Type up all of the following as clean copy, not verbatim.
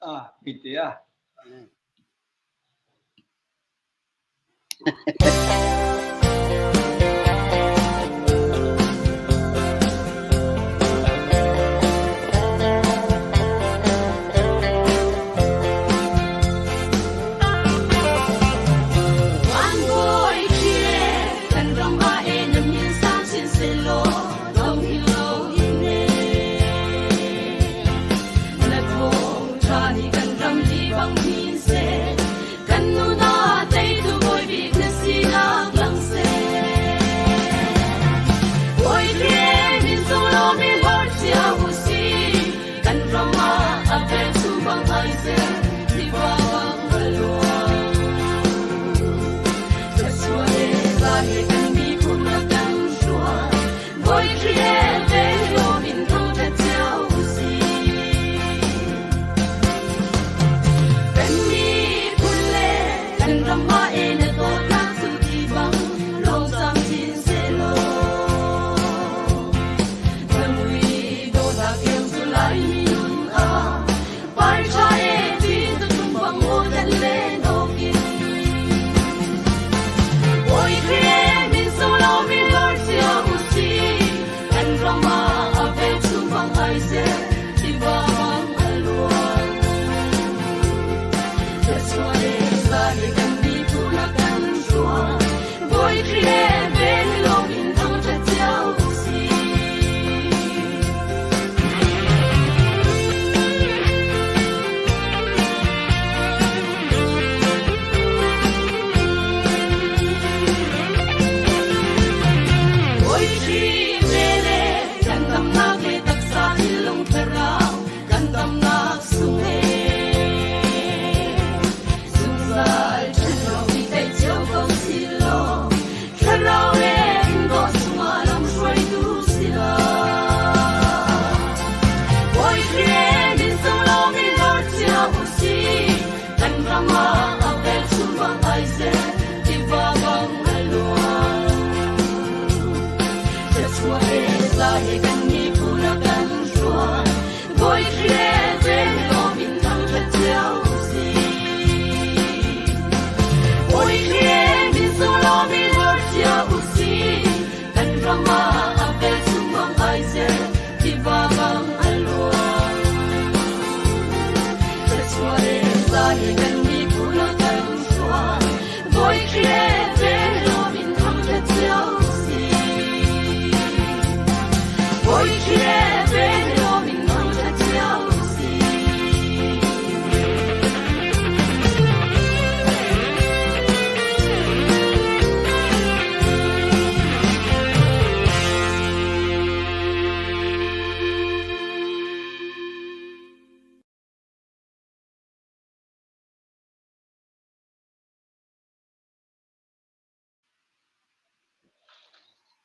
Ah, pite ah.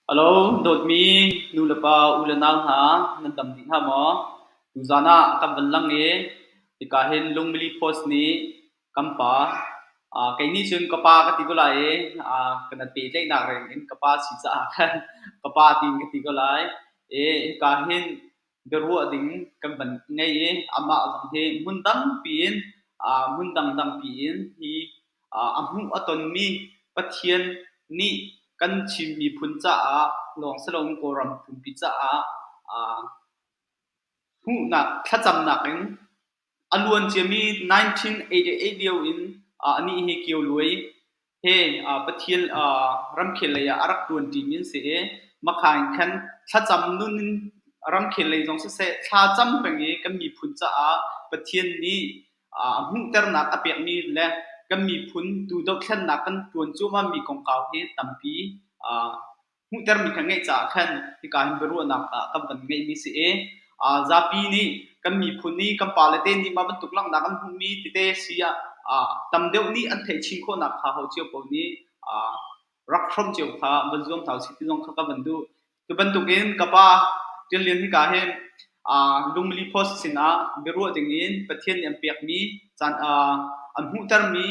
Hello, dawtmi nu le pa, u le nau hna, nan dam dih hna maw? Tuzaan ah kan van lang i hika hin Lungmili Post nih kan pa, kei nih cun ka pa ka ti ko lai i kan an pehtlaihnak reng in ka pa si caah khan ka pa tiin ka ti ko lai. I hika hin biaruah ding kan van ngei i amah zong hi hmun dangpi in hmun dangdang piin hi a hmuh a tonmi Pathian nih kan Chin miphun caah lawng si loin Kawlram pumpi caah hmuhnak thlacamnak in a luan ciami 1988 lio in anih hi Kio Luai he Pathian ramkhel lei ah a rak ṭuan ṭimi an si i Makha in khan thlacam nun in ramkhel lei zong siseh thlacam peng i kan miphun caah Pathian nih hmuhternak a pekmi le kan miphun tu dohthlennak kan ṭuan cuahmahmi kongkau hi tampi hmuhtermi kan ngeih caah khan hika hin biaruahnak ah kan van ngeihmi si i zapi nih kan miphun nih kan pale te nih mah bantuk langhnak an hmuhmi tete si ah tam deuh nih an theih chin khawhnak kha ho cio paoh nih rak hrawm cio kha van zuam hna usih ti zong kha ka van duh. Cu bantukin ka pa Ṭian Lian hika hin Lungmili Post sinah biaruah dingin Pathian nih an pekmi caan an hmuhtermi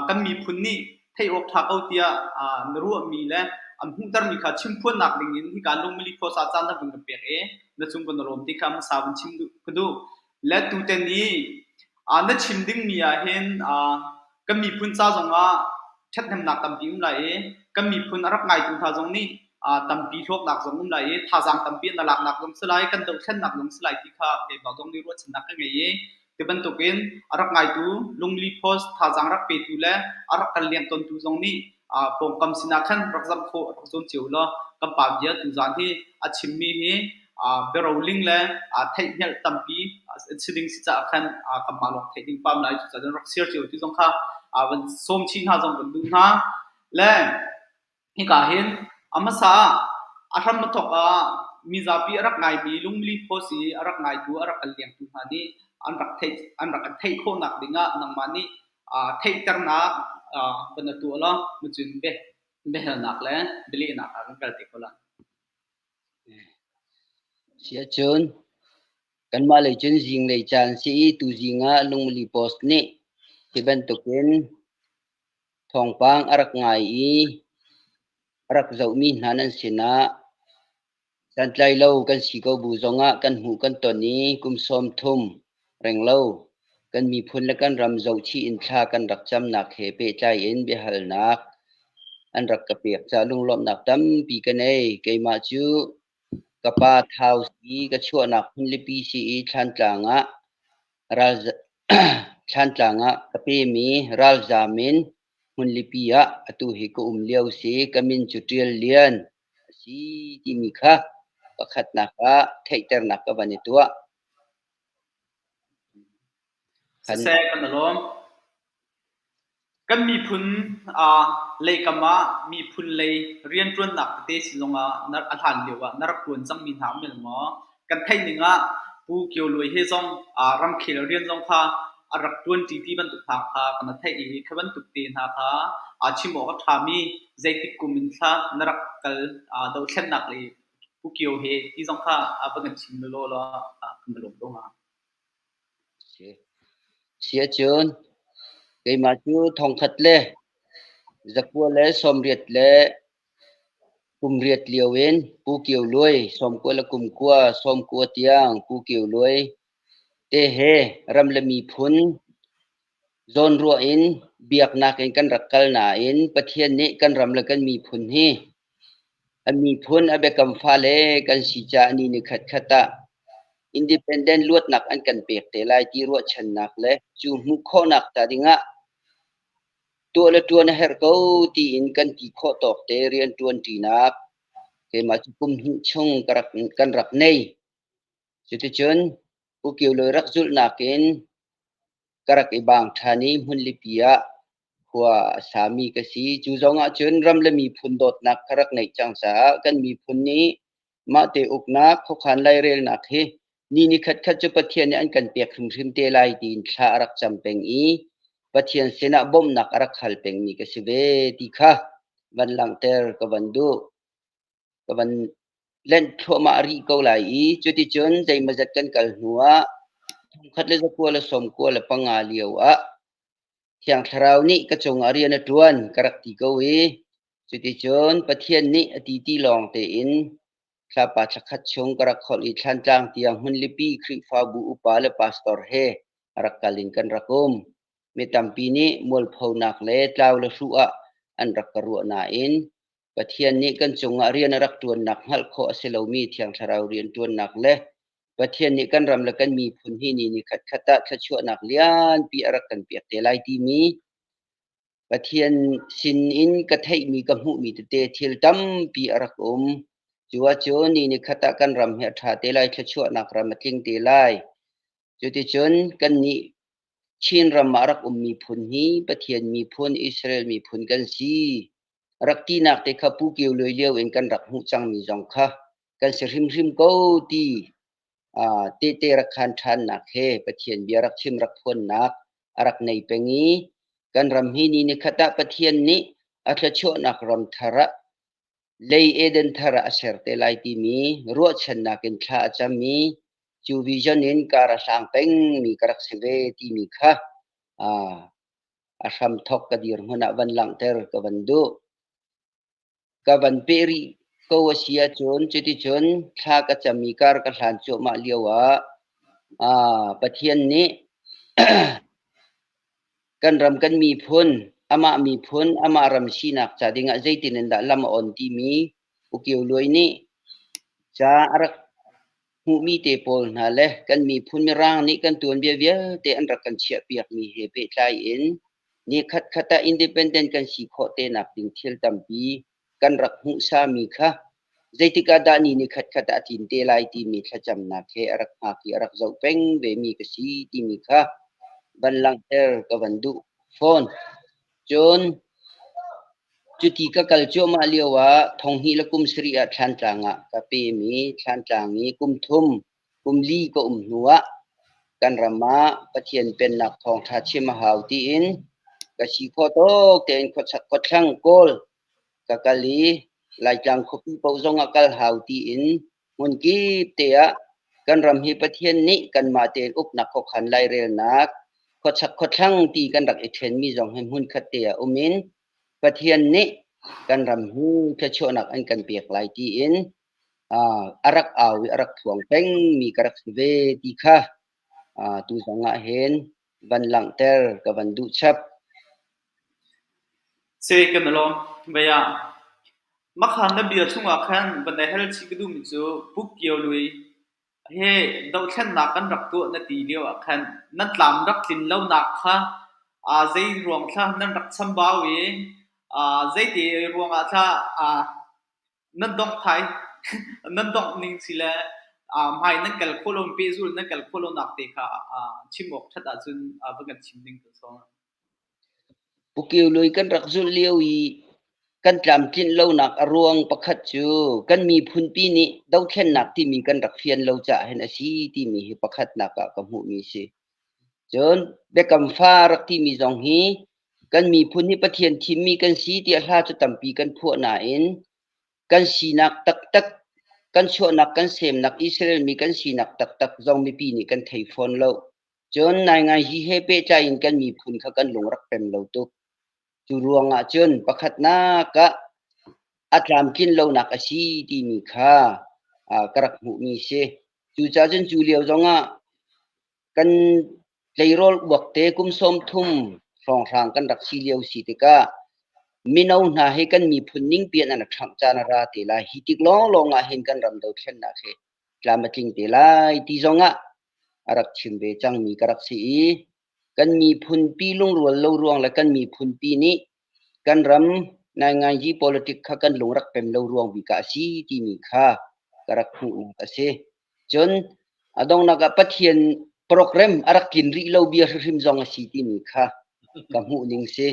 kan miphun nih theih awk ṭha ko tiah na ruahmi le an hmuhtermi kha chimphuannak dingin hika Lungmili Post ah caan na vun ka pek i na cung kan i lawm ti kha hmasa vun chim duh ka duh. Le tuten i Na chim dingmi ah hin kan miphun ca zongah ṭhathnemnak tampi um lai i kan miphun a rak ngaitu hna zong nih tampi hlawknak zong um lai i thazaang tampi na laknak zong si lai, kan dohthlennak zong si lai ti kha keimah zong nih ruahchannak ka ngei i ti bantukin a rak ngaitu Lungli Post thazaang rak petu le a rak kan leng tontu zong nih pawngkam sinah khan rak zamh khawh rak zuam cio law kan pa bia tuzaan hi a chimmi hi biaroling le theihhngalh tampi si ding si caah khan kanmah lawng theih ding pam lai. Cucaah rak share cio ti zong kha van sawm chih hna zong kan duh hna. Le hika hin a hmasa ah a hram a thawk ah mizapi a rak ngaimi Lungli Post i a rak ngaitu a rak kan lengtu hna nih an rak theih an rak theih khawhnak dingah nangmah nih theihternak van na tuah law macun biahalnak le bialehnak ah kan kal te ko lai. Siahcun kanmah lei cun zinglei caan si i tuzing ah Lungmili Post nih hi bantukin thawngpang a rak ngai i a rak zohmi hna nan sinah santlai lo kan si ko bu zongah kan hmuh kan ton i kum 30 renglo kan miphun le kan ram zohchih in thla kan rak camnak he pehtlai in biahalnak an rak ka pek caah lunglawmhnak tampi ka nei. Keimah cu ka pa Thau si ka chuahnak hmunlipi si i Thlantlang ah ral Thlantlang ah ka pemi ralzaam in hmunlipi ah atu hi ka um lio si. Ka min cu Ṭial Lian a si timi kha pakhatnak ah theihternak ka van i tuah. Siseh, kan i lawm. Kan miphun leikam ah miphun lei rianṭuannak tete si zongah a hlan lio ah na rak ṭuan cangmi hna um el maw? Kan theih ning ah Pu Kio Luai he zong ramkhel rian zong kha a rak ṭuanṭi ti bantuk hna kha kan theih i kha bantuk te hna kha chim awk a ṭhami zeitik kum in thla na rak kal dohthlennak lei Pu Kio he ti zong kha va kan chim law law kan i lawm ko hnga. Si ahcun keimah cu 1988 lio in Pu Kio Luai 99 90 tiang Pu Kio Luai te he ram le miphun zawnruah in biaknak in kan rak kal nain Pathian nih kan ram le kan miphun hi a miphun a biakam fale kan si caah ni ni khatkhat ah independent luatnak an kan pek te lai ti ruahchannak le cu hmuh khawhnak ca dingah tuah le ṭuan a herh ko tiin kan ti khawh tawk te rian ṭuanṭinak keimah cu kum hnih chung kan rak nei. Cuticun Pu Kio Luai rak zulhnak in ka rak i baang ṭhan i hmunlipi ah khua a sami ka si. Cu zong ah cun ram le miphun dawtnak ka rak ngeih cang caah kan miphun nih mahte uknak khuakhan lairelnak hi ni ni khatkhat cu Pathian nih an kan pek hrimhrim te lai tiin thla a rak cam peng i Pathian sinah bawmhnak a rak hal pengmi ka si ve ti kha van langhter ka van duh. Ka van lenh thluahmah rih ko lai i cuticun zeimawzat kan kal hnuah 1995 lio ah Thiang Thlarau nih ka cungah rian a ṭuan ka rak ti ko i cuticun Pathian nih a ti ti lawng tein thlapa thlakhat chung ka rak holh i Thlantlang tiang hmunlipi Khrihfabu upa le pastor he rak kal in kan rak um. Mi tampi nih mualphonak le tlau le hruh ah an rak ka ruah nain Pathian nih kan cungah rian a rak ṭuannak hngalh khawh a si lomi Thiang Thlarau rian ṭuannak le Pathian nih kan ram le kan miphun hi ni ni khatkhat ah thluachuahnak lianpi a rak kan pek te lai timi Pathian sinin ka theihmi ka hmuhmi tete thil tampi a rak um. Cu ahcun ni ni khat ah kan ram hi a ṭha te lai, thluachuahnak ram a tling te lai. Cuticun kannih Chin ram ah rak um miphun hi Pathian miphun, Israel miphun kan si. Rak tinak te kha Pu Kio Luai lio in kan rak hmuh cangmi zong kha kan si hrimhrim ko ti tehte rak khan ṭhannak he Pathian bia rak chim rak phuannak a rak nei peng i kan ram hi ni nikhat ah Pathian nih a thluachuahnak ram thar ah lei Eden thar ah a ser te lai timi ruahchannak in thla a cam i cu vision in kar a hlang pengmi ka rak si ve timi kha a hramthok ka dirhmun ah van langhter ka van duh. Ka van peh rih ko a si ahcun cuticun thla ka cam i kar ka hlan cuahmah lio ah Pathian nih Kan ram kan miphun, amah miphun, amah ram sinak ca dingah zeitin in dah lam a on timi Pu Kio Luai nih ca a rak hmuhmi te pawl hna le kan miphun Mirang nih kan tuanbia vialte an rak kan chiahpiakmi he pehtlai in ni khatkhat ah independent kan si khawh te nak ding thil tampi kan rak hmuhsami kha zeitik ah dah ni ni khatkhat ah a tlin te lai timi thlacamnak he a rak hngak i a rak zoh peng vemi ka si timi kha van langhter ka van duh fawn. Cun cuti ka kal cuahmah lio ah thonghnih le kum sarih ah Thlantlang ah ka pem i Thlantlang i kum thum, kum li ka um hnu ah kan ram ah Pathian Pennak thawngṭha chim a hau tiin ka si khawh tawk tein khuachak khuathlang Kawl ka kal i Laitlang khuapi paoh zong ah kal hau tiin hmunkip te ah kan ram hi Pathian nih kanmah tein uknak khuakhan lairelnak khuachak khuathlang ti kan rak i ṭhenmi zong hi hmunkhat te ah um in Pathian nih kan ram hi thluachuahnak an kan pek lai tiin a rak au i a rak phuang pengmi ka rak si ve ti kha tu zong ah hin van langhter ka van duh chap. Si kan i lawm. Vei ah Makhan na bia chungah khan van i hal chih ka duhmi cu Pu Kio Lui he dohthlennak kan rak tuah na ti lio ah khan nan tlam rak tlin lonak kha zei ruang thla nan rak chambau i zeiti ruangah thla nan dongh thai nan dongh ning si le hmai nan kal khawh lo pehzul nan kal khawh lonak te kha chim awk ṭhat ahcun va kan chim ding kan sawm. Pu Kio Lui kan rak zulh lio i kan tlamtlinh lonak a ruang pakhat cu kan miphunpi nih dothlennak timi kan rak fian lo caah hin a si timi hi pakhatnak ah ka hmuhmi si. Cun biakam fa rak timi zong hi kan miphun hi Pathian thimmi kan si tiah hla cu tampi kan phuah nain kan sinak taktak, kan chuahnak kan semnak Israel mi kan sinak taktak zong mipi nih kan thei fawn lo. Cun naingai hi he pehtlai in kan miphun kha kan lung rak pem lo tuk. Cu ruangah cun pakhatnak ah a tlamtlin lonak a si timi kha ka rak hmuhmi si. Cucaah cun cu lio zongah kan tleirawl uak te kum 30 hrawnghrang kan rak si lio si tikah mino hna hi kan miphun ningpi in an ṭhangh caan a ra te lai. Hi tik lawnglawng ah hin kan ram dothlennak hi tlam a tling te lai ti zongah a rak chim ve cangmi ka rak si i kan miphunpi lungrual lo ruang le kan miphunpi nih kan ram nainganzi politic kha kan lung rak pem lo ruang bik ah a si timi kha ka rak hmuhnak a si. Cun a donghnak ah Pathian program a rak tlin rih lo bia hrimhrim zong a si timi kha ka hmuh ning si.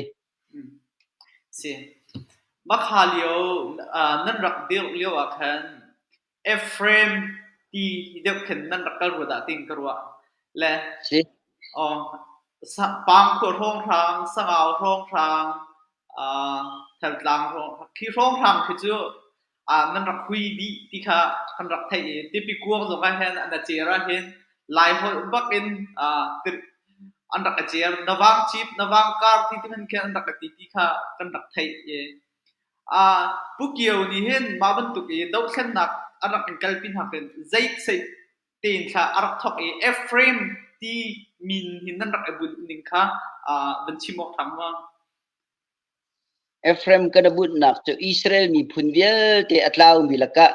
Si. Makha lio nan rak dirh lio ah khan Ephraim ti deuh khin nan rak kal rua dah tiin ka ruah. Le Si. Pangkhua hrawnghrang, Sangau hrawnghrang, Thaltlang hrawnghrang, khi hrawnghrang khi cu nan rak hui dih ti kha kan rak theih i Tipi kuang zong ah hin an a cer ah hin Laiholh bak in an rak i cer. Na vang cip, na vang kar ti ti hmanh khin an rak i ti ti kha kan rak theih i Pu Kio nih hin mah bantuk i dohthlennak a rak in kalpi hna hin zei tein thla a rak thawk i Ephraim ti min hin nan rak i bunh ning kha van chim awk ṭha maw? Ephraim kan i bunhnak cu Israel miphun vialte a tlaumi lakah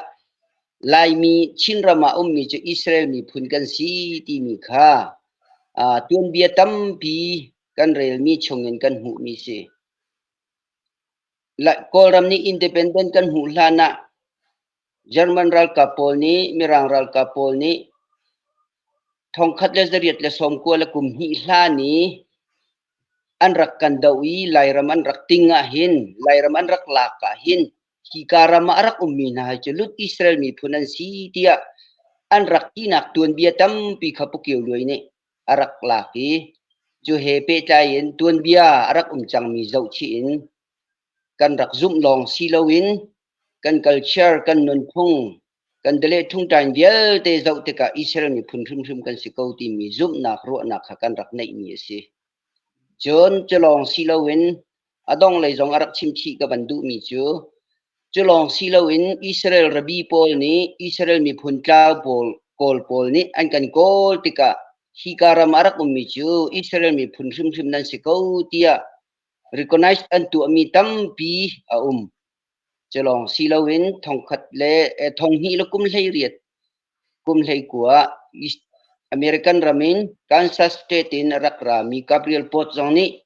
Laimi Chinram ah ummi cu Israel miphun kan si timi kha tuanbia tampi kan relmi chungin kan hmuhmi si. Kawlram nih independent kan hmuh hlan ah German ralkap pawl nih Mirang ralkap pawl nih 1892 hlan i an rak kan doh i Lairam an rak ting ahhin Lairam an rak lak ahhin hika ram ah a rak ummi hna hi cu lut Israel miphun an si tiah an rak tinak tuanbia tampi kha Pu Kio Luai nih a rak lak i cu he pehtlai in tuanbia a rak um cangmi zohchih in kan rak zumh lawng si loin kan culture, kan nunphung, kan dale thungtain vialte zoh tikah Israel miphun hrimhrim kan si ko timi zumhnak ruahnak kha kan rak neihmi a si. Cun cu lawng si loin a dong lei zong a rak chim chih ka van duhmi cu cu lawng si loin Israel rabbi pawl nih Israel miphun tlau pawl kawl pawl nih an kan kawl tikah. Hika ram a rak ummi cu Israel miphun hrimhrim nan si ko tiah recognize an tuahmi tampi a um. Culawng si loin thongkhat le thonghnih le kum 18 kum 19 ah American ram in Kansas State in a rak rami Gabriel Port zong nih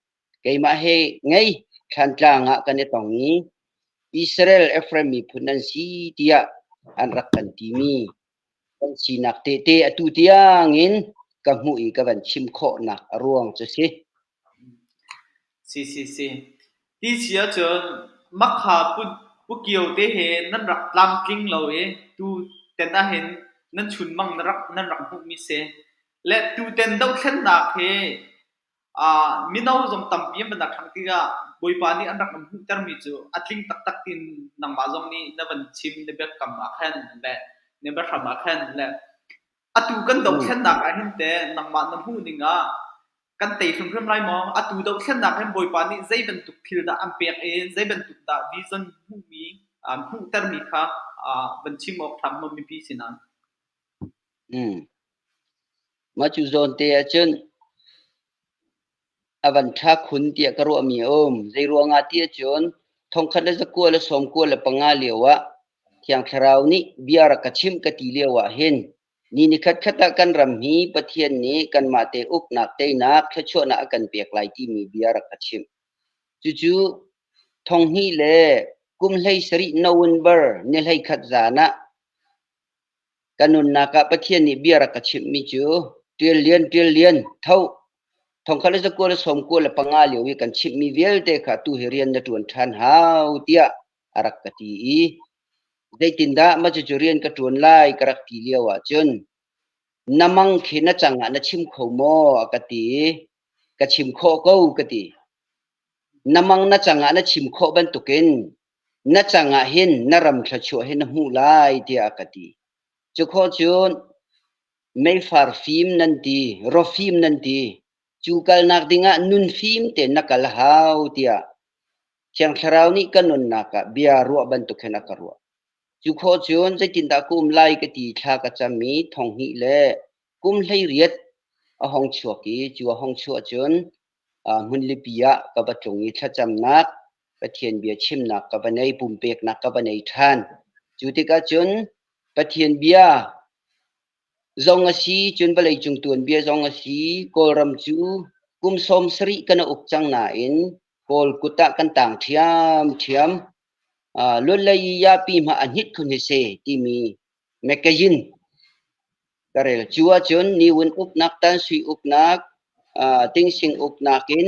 keimah he ngei Thlantlang ah kan i tong i Israel Ephraim miphun nan si tiah an rak kan timi kan sinak tehte atu tiangin ka hmuh i ka van chim khawhnak a ruang cu si. Si si si. Ti si ahcun Makha Pu Kio te he nan rak tlamtling lo i tu ten ahhin nan chunmang nan rak hmuhmi si. Le tuten dothlennak hi mino zong tampi an van rak ṭhang tikah Bawipa nih an rak in hmuhtermi cu a tling taktak tiin nangmah zong nih na van chim na biakam ah khan le na biahram ah khan le atu kan dothlennak ah hin teh nangmah na hmuh ning ah kan tei hrimhrim lai maw? Atu dothlennak hin Bawipa nih zei bantuk thil dah an pek i zei bantuk dah vision hmuhmi hmuhtermi kha van chim awk ṭha maw mipi sinah? Mah cu zawn te ahcun a van ṭha khun tiah ka ruahmi a um. Zeiruangah ti ahcun 1995 lio ah Thiang Thlarau nih bia rak ka chimh ka ti lio ah hin ni nikhat khat ah kan ram hi Pathian nih kanmah te uknak teinak thluachuahnak a kan pek lai timi bia rak ka chimh. Cucu 2017 November ni 11 zan ah Ka nunnak ah Pathian nih bia rak ka chimhmi cu Ṭial Lian, Ṭial Lian, tho! 1995 lio i kan chimhmi vialte kha atu hi rian na ṭuan ṭhan hau tiah a rak ka ti i zeitindah mah cucu rian ka ṭuan lai ka rak ti lio ahcun na mang khi na cang ah na chim kho maw a ka ti i ka chim khawh ko ka ti. Na mang na cang ah na chim khawh bantukin na cang ah hin na ram thluachuah hi na hmuh lai tiah a ka ti. Cu khawh cun meifar fim nan ti, rawfim nan ti, cu kalnak dingah nun fim tein na kal hau tiah Thiang Thlarau nih ka nunnak ah bia ruah bantuk hin a ka ruah. Cu khawh cun zeitindah ka um lai ka ti thla ka cam i 2018 a hong chuak i cu a hong chuah cun hmunlipi ah ka va tlung i thlacamnak Pathian bia chimnak ka va nei, pumpeknak ka va nei ṭhan. Cu tikah cun Pathian bia zong a si, cun vawleicung tuanbia zong a si, Kawlram cu kum 70 kan uk cang nain Kawl kut ah kan tang ṭhiamṭhiam. Luanlei i yapi hmah a hnit khun hi se timi magazine ka rel. Cu ahcun Niwin uknak, Tansui uknak, Tingsing uknak in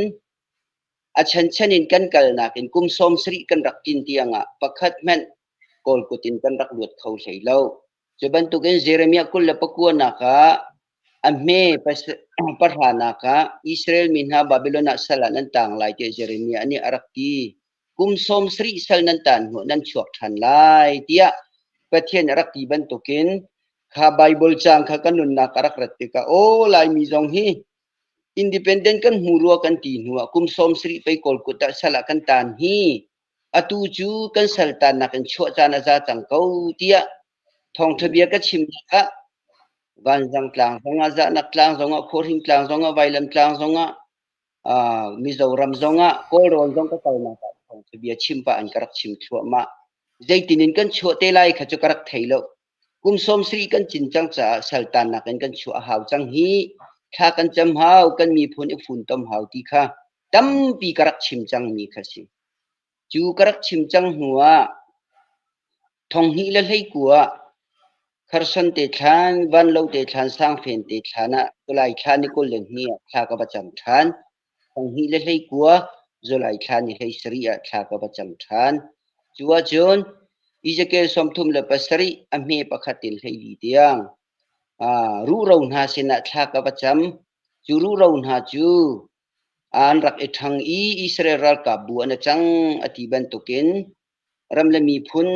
a chanchan in kan kalnak in kum 70 kan rak tlin tiangah pakhat hmanh Kawl kut in kan rak luat kho hlei lo. Cu bantukin Jeremiah 29 nak ah a hme pahranak ah Israel mi hna Babylon ah sal ah nan tang lai tiah Jeremiah nih a rak ti. Kum 70 sal nan tan hnu nan chuak ṭhan lai tiah Pathian a rak ti bantukin kha Baibal caang kha kan nunnak a rak rat tikah aw Laimi zong hi Independent kan hmu rua kan ti hnu ah kum 70 pei Kawl kut ah sal ah kan taan hi atu cu kan sal taannak in chuah caan a za cang ko tiah thawngṭha bia ka chimnak ah Vanzang tlang zongah Zahnak tlang zongah Khuahring tlang zongah Vailam tlang zongah Mizoram zongah Kawlrawn zong ka kalnak ah thawngṭha bia chim pah in ka rak chim thluahmah. Zeitin in kan chuah te lai kha cu ka rak thei lo. Kum 70 kan cin cang caah saltannak in kan chuah a hau cang hi. Thla kan cam hau, kan miphun i funtom hau ti kha tampi ka rak chim cangmi kha si. Cu ka rak chim cang hnu ah 2019 ah Kharson te thlan, Vanlo te thlan, Sangfen te thlan ah July thla ni 22 ah thla ka va cam ṭhan. 2019 July thla ni 17 ah thla ka va cam ṭhan. Cu ahcun Ezekiel 37 a hme pakhat in 14 tiang ruhro hna sinah thla ka va cam. Cu ruhro hna cu an rak i ṭhang i Israel ralkapbu an i cang a ti bantukin ram le miphun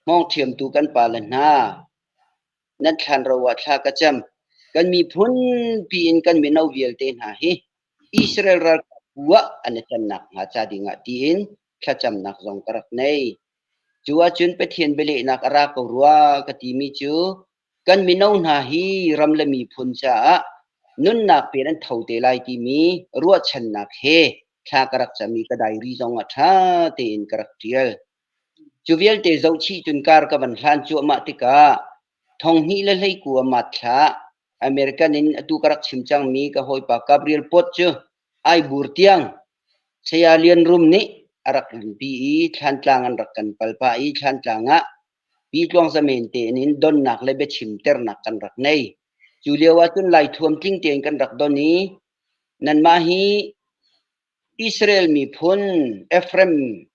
hmawngṭhiamtu kan pale hna nan thlanro ah thla ka cam. Kan miphun piin kan mino vialte hna hi Israel ralkapbu ah an i cannak hnga ca dingah tiin thlacamnak zong ka rak nei. Cu ahcun Pathian bialehnak a ra ko rua ka timi cu kan mino hna hi ram le miphun caah nunnak pen an tho te lai timi ruahchannak he thla ka rak cam i ka diary zong ah ṭha tein ka rak ṭial. Cu vialte zohchih cun kar ka van hlan cuahmah tikah 2019 mat thla American in atu ka rak chim cangmi ka hawipa Gabriel Pot cu Aibur tiang Saya Lian Rum nih a rak rinpi i Thlantlang an rak kan pal pah i Thlantlang ah Pi Tluang Zamen tein in donnak le biachim ternak kan rak nei. Cu lio ahcun Laithuam tling tein kan rak don i nanmah hi Israel miphun Ephraim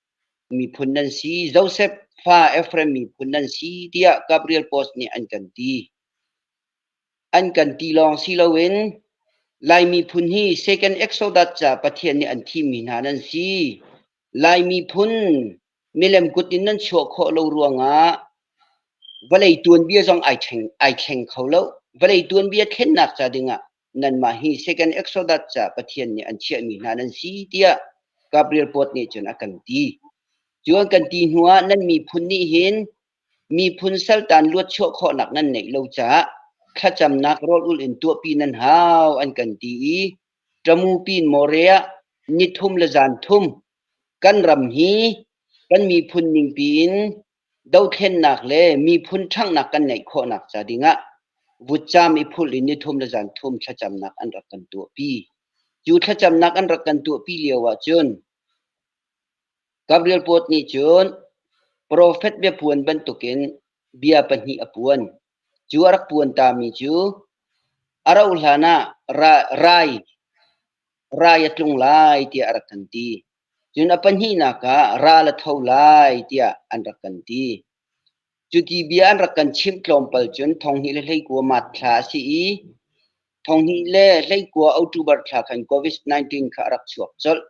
miphun nan si, Joseph fa Ephraim miphun nan si tiah Gabriel Post nih an kan ti. An kan ti lawng si loin Lai miphun hi Second Exodus ca Pathian nih an thimmi hna nan si. Lai miphun milem kut in nan chuah khawh lo ruangah vawlei tuanbia zong ai thleng kho lo. Vawlei tuanbia thlennak ca dingah nanmah hi Second Exodus ca Pathian nih an chiahmi hna nan si tiah Gabriel Pot nih cun a kan ti. Cu an kan ti hnuah nan miphun nih hin miphun saltan luatchuah khawhnak nan neih lo caah thlacamnak rawl-ulh in tuahpi nan hau an kan ti i Tamu pin More ah nithum le zan thum kan ram hi kan miphun ningpi in dothlennak le miphun ṭhanghnak kan neih khawhnak ca dingah vutcaam i phulh in nithum le zan thum thlacamnak an rak kan tuahpi. Cu thlacamnak an rak kan tuahpi lio ahcun Gabriel Pot nih cun profet biapuan bantukin bia pahnih a puan. Cu a rak puan tami cu a rauh hlan ah rai rai a tlung lai tiah a rak kan ti. Cun a pahnihnak ah ral a tho lai tiah an rak kan ti. Cuti bia an rak kan chimh tlawmpal cun 2019 March thla a si i 2019 October thla khan COVID-19 kha a rak chuak colh.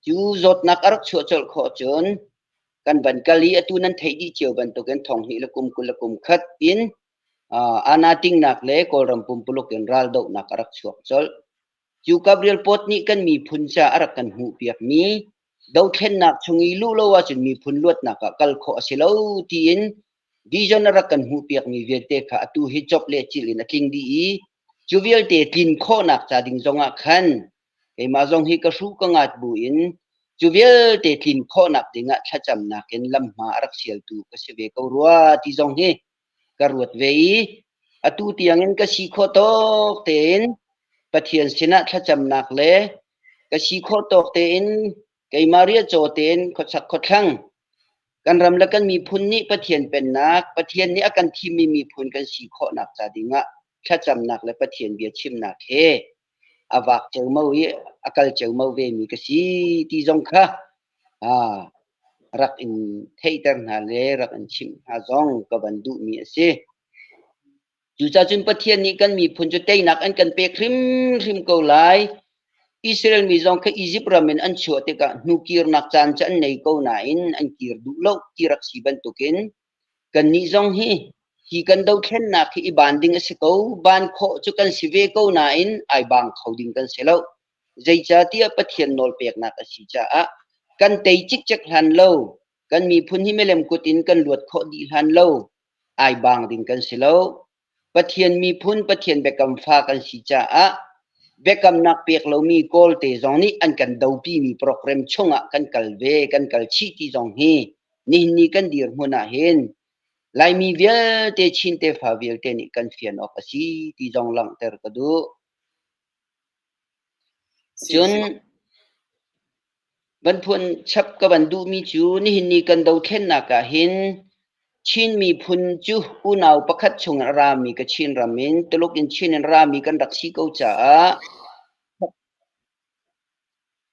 Cu zawtnak a rak chuah colh khawh cun kan van kal i atu nan theih dih cio bantukin 2021 in Ana tingnak le Kawlram pumpuluk in raldohnak a rak chuak colh. Cu Gabriel Pot nih kan miphun ca a rak kan hmuhpiakmi dothlennak chung i luh lo ahcun miphun luatnak ah kal khawh a si lo tiin vision a rak kan hmuhpiakmi vialte kha atu hi cop le cil in a tling dih i cu vialte tlin khawhnak ca ding zongah khan keimah zong hi ka hruh ka ngat bu in cu vialte tlin khawhnak dingah thlacamnak in lamhma a rak sialtu ka si ve ko rua ti zong hi ka ruat ve i atu tiangin ka si khawh tawk tein Pathian sinah thlacamnak le ka si khawh tawk tein keimah riahcaw tein khuachak khuathlang kan ram le kan miphun nih Pathian pennak Pathian nih a kan thimmi miphun kan si khawhnak ca dingah thlacamnak le Pathian bia chimnak he a vak ceumau i a kal ceumau ve mi ka si ti zong kha rak in theihter hna le rak in chimh hna zong ka van duhmi a si. Cucaah cun Pathian nih kan miphun cu teinak an kan pek hrimhrim ko lai. Israel mi zong kha Izipt ram in an chuah tikah hnukirnak caan cu an nei ko nain an kir duh lo ti rak si bantukin kannih zong hi hi kan dothlennak hi i ban ding a si ko. Ban khawh cu kan si ve ko nain ai bang kho ding kan si lo. Zeicahtiah Pathian nawlpeknak a si caah kan tei cikcek hlan lo, kan miphun hi milem kut in kan luat khawh dih hlan lo, ai bang ding kan si lo. Pathian miphun, Pathian biakam fa kan si caah biakamnak pek lomi Kawlte zong nih an kan dopimi program chungah kan kal ve, kan kal chih ti zong hi nihin ni kan dirhmun ah hin Laimi vialte, Chin tefa vialte nih kan fian awk a si ti zong langhter ka duh. Cun van phuan chap ka van duhmi cu nihin ni kan dothlennak ah hin Chin miphun cu unau pakhat chung in a rami ka Chin ram in Tuluk in Chin in rami kan rak si ko caah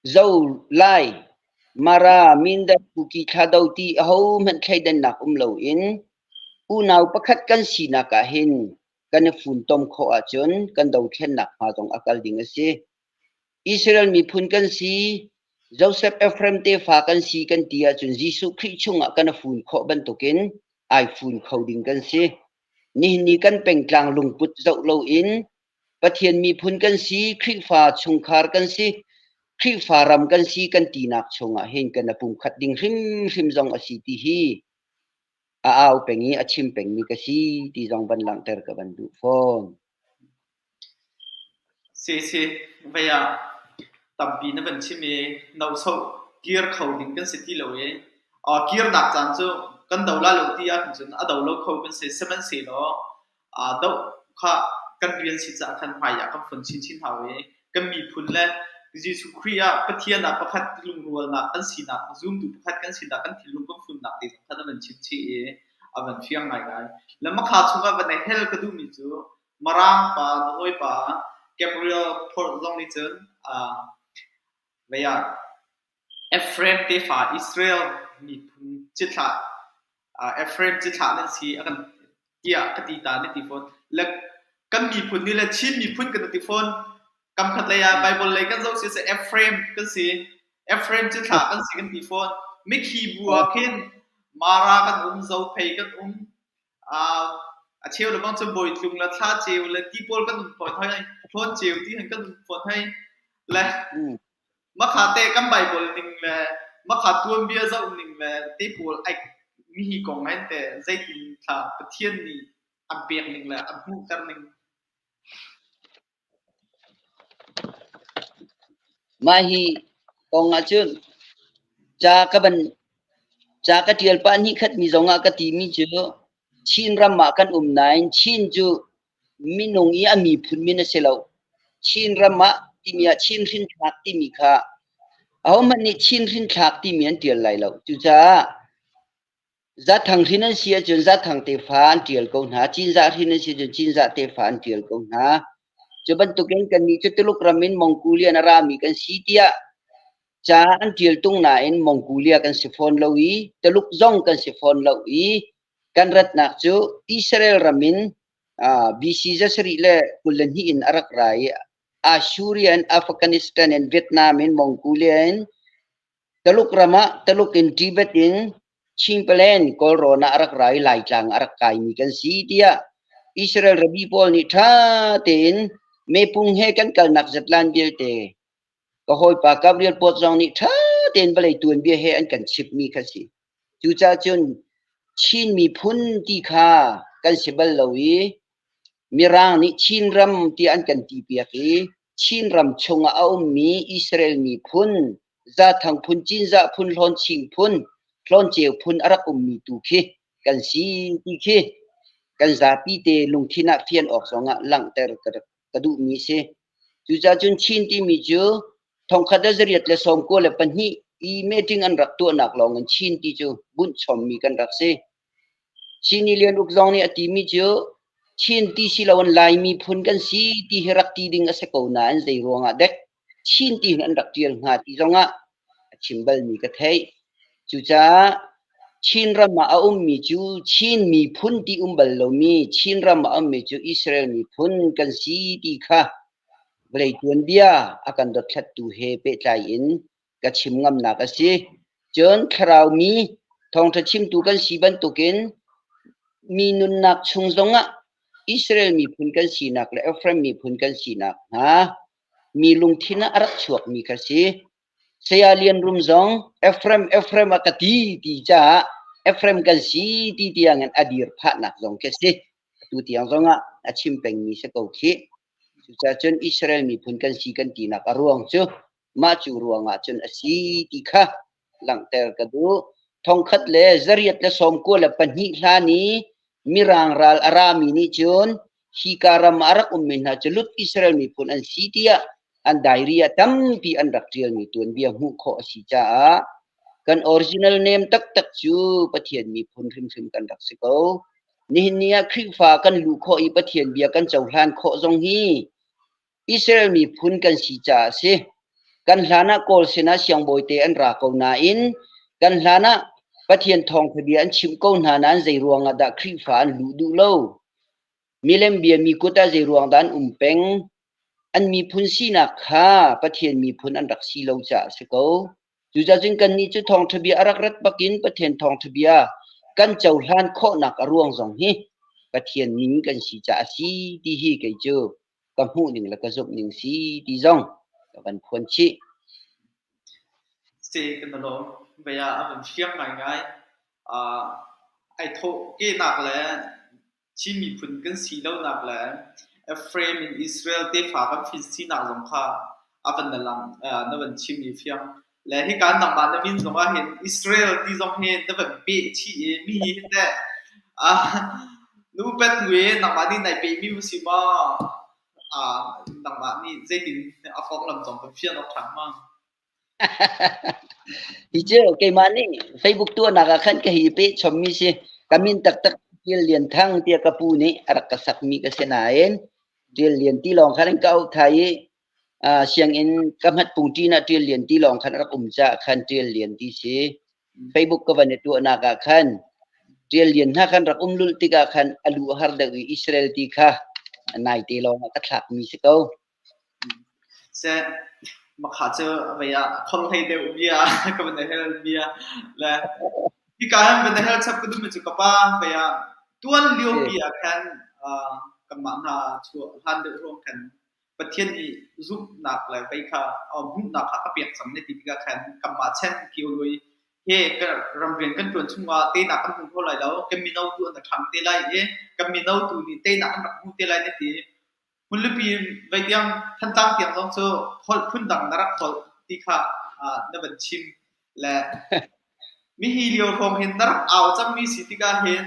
Zo, Lai, Mara, Mindat, Kuki, Thado ti ahohmanh thleidannak um loin unau pakhat kan sinak ah hin kan i funtom khawh ahcun kan dothlennak hma zong a kal ding a si. Israel miphun kan si, Joseph Ephraim tefa kan si kan ti ahcun Jesuh Khrih chungah kan i fun khawh bantukin ai fun kho ding kan si. Nihin ni kan pengtlang lungput zoh loin Pathian miphun kan si, Khrihfa chungkhar kan si, Khrihfa ram kan si kan tinak chungah hin kan i pumkhat ding hrimhrim zong a si ti hi a au peng i a chim pengmi ka si ti zong van langhter ka van duh fawn. Si si, vei ah tampi na van chim i nosoh kir kho ding kan si ti lo i kirnak caan cu kan do la lo ti ahcun cun a do lo kho kan si. Sihmanhsehlaw doh kha kan rian si caah khan hmai ah kan fon chinchin hau i kan miphun le Jesuh Khrih ah Pathian ah pakhat lungrualnak kan sinak, zumtu pakhat kan sinak, kan thinlung kan funnak te zong kha na van chim chih i a van fiang ngaingai. Le makha chungah van i hel ka duhmi cu Mirang pa, na hawipa Gabriel Port zong nih cun vei ah Ephraim tefa Israel miphun cithlah Ephraim cithlah nan si a kan tiah ka ti ta na ti fawn. Le kan miphun nih le Chin miphun kan ti fawn. Kam khat lei ah Bible lei kan zoh si seh Ephraim kan si. Ephraim cithlah kan si kan ti fawn. Mikhi bu ah khin Mara kan um, Zophei kan um, A cheu le bang cu bawitlung le thla ceu le ti pawl kan um fawn hoi, hlawn ceu ti han kan um fawn hoi. Le makha te kan Bible ning le makha tuanbia zoh ning le te pawl ai mihi kong hen te zeitin thla Pathian nih an pek ning le an hmuhter ning. Mah hi kong ahcun ca ka van ca ka ṭial pah hnihkhat mi zongah ka timi cu Chinram ah kan um nain Chin cu minung i a miphun min a si lo. Chinram ah timi ah Chin hrinthlak timi kha ahohmanh nih Chin hrinthlak timi an ṭial lai lo. Cucaah Zathang hrin an si ahcun Zathang tefa an ṭial ko hna. Cinzah hrin an si ahcun Cinzah tefa an ṭial ko hna. Cu bantukin kannih cu Tuluk ram in Mongolian a rami kan si tiah ca an ṭial tung nain Mongolia kan si fawn lo i Tuluk zong kan si fawn lo i kan ratnak cu Israel ram in BC 722 in a rak ra i Assyria in Afghanistan in Vietnam in Mongolia in Taluk ram ah Taluk in Tibet in Chinpalen Kawlrawn ah a rak ra i Laitlang a rak kaimi kan si tiah Israel rabbi pawl nih ṭha tein mepung he kan kalnak zatlan vialte ka hawipa Gabriel Pot zong nih ṭha tein vawlei tuanbia he an kan chimhmi kha si. Cucaah cun Chin miphun ti kha kan si bal lo i Mirang nih Chinram tiah an kan tipiak i Chinram chungah a ummi Israel miphun, Zathang phun, Cinzah phun, Hlawnching phun, Hlawnceu phun a rak ummi tu khi kan si ti khi kan zapi te lungthin ah fian awk zongah langhter ka duhmi a si. Cucaah cun Chin timi cu thongkhat le zariat le 92 i meeting an rak tuahnak lawng in Chin ti cu bunh chommi kan rak si. Sini Lian Uk zong nih a timi cu Chin ti si loin Lai miphun kan si ti hi rak ti ding a si ko nain zei ruangah dek Chin ti hin an rak ṭial hnga ti zongah a chim balmi ka theih. Cucaah Chinram ah a ummi cu Chin miphun ti um bal lomi Chinram ah a ummi cu Israel miphun kan si ti kha vawlei tuanbia a kan dothlattu he pehtlai in ka chim ngamnak a si. Cun thlarau mi thawngṭha chimtu kan si bantukin mi nunnak chung zongah Israel miphun kan sinak le Ephraim miphun kan sinak hna mi lungthin ah a rak chuakmi kha si. Saya Lian Rum zong Ephraim Ephraim a ka ti ti caah Ephraim kan si ti tiangin a dir phahnak zong khi a si. Atu tiang zongah a chim pengmi si ko khih. Cucaah cun Israel miphun kan si kan tinak a ruang cu mah cu ruangah cun a si ti kha langhter ka duh. 1892 hlan i Mirang ral a rami nih cun hika ram ah a rak ummi hna cu lut Israel miphun an si tiah an diary ah tampi an rak ṭialmi tuanbia hmuh khawh a si caah kan original name taktak cu Pathian miphun hrimhrim kan rak si ko. Nihin ni ah Khrihfa kan luh khawh i Pathian bia kan cohlan khawh zong hi Israel miphun kan si caah a si. Kan hlan ah Kawl sinah siangbawi te an ra ko nain kan hlan ah Pathian thawngṭha bia an chimh ko hna nain zei ruangah dah Khrihfa an luh duh lo? Milem bia mi kut ah zei ruang dah an um peng? An miphun sinak kha Pathian miphun an rak si lo caah a si ko. Cucaah cun kannih cu thawngṭha bia a rak rat bakin Pathian thawngṭha bia kan cohlan khawhnak a ruang zong hi Pathian min kan si caah a si ti hi kei cu ka hmuh ning le ka zumh ning si ti zong ka van phuan chih. Si kan lawm. Vei ah a van fiang ngaingai. Uh, ai thawh kenak le Chin miphun kan si lonak le Ephraim in Israel tefa kan fin sinak zong kha a van na lang na van chim i fiang. Le hika nangmah na min zong ah hin Israel ti zong hi na van peh chih i mi hi teh nu pet nui nangmah nih nai pehmi mu si maw? Nangmah nih zeitin a konglam zong kan fian awk ṭha ma? Hi cu keimah nih Facebook tuahnak ah khan ka hi peh chommi si. Ka min taktak Tial Lian Thang tiah ka pu nih a rak ka sakmi ka si nain Tial Lian ti lawng khan in ka auh thai i sianginn ka hmat pungṭin ah Tial Lian ti lawng khan a rak um caah khan Tial Lian ti si. Facebook ka van i tuahnak ah khan Tial Lian hna khan rak um lulh tikah khan a lu a har deuh i Israel ti kha naite lawng ah ka thlakmi si ko. Seh, makha cu vei ah khor hlei deuh bia ka van hel bia le hika hin van hel chap ka duhmi cu ka pa vei ah tuan lio pi ah khan kanmah hna chuah hlan deuh ruang khan Pathian nih zumhnak le vei kha hmuhnak kha ka pek cang ne ti tikah khan kanmah chen kio lui he ramrian kan ṭuan chungah teinak kan hmu kho lai lo kan mino tu an ṭhang te lai i kan mino tu nih teinak an rak hmu te lai na ti. Hmunlipi vei tiang Thantlang tiang zong cu holh phundang na rak holh ti kha na van chim le mihi lio hrawng hin na rak au cangmi si tikah hin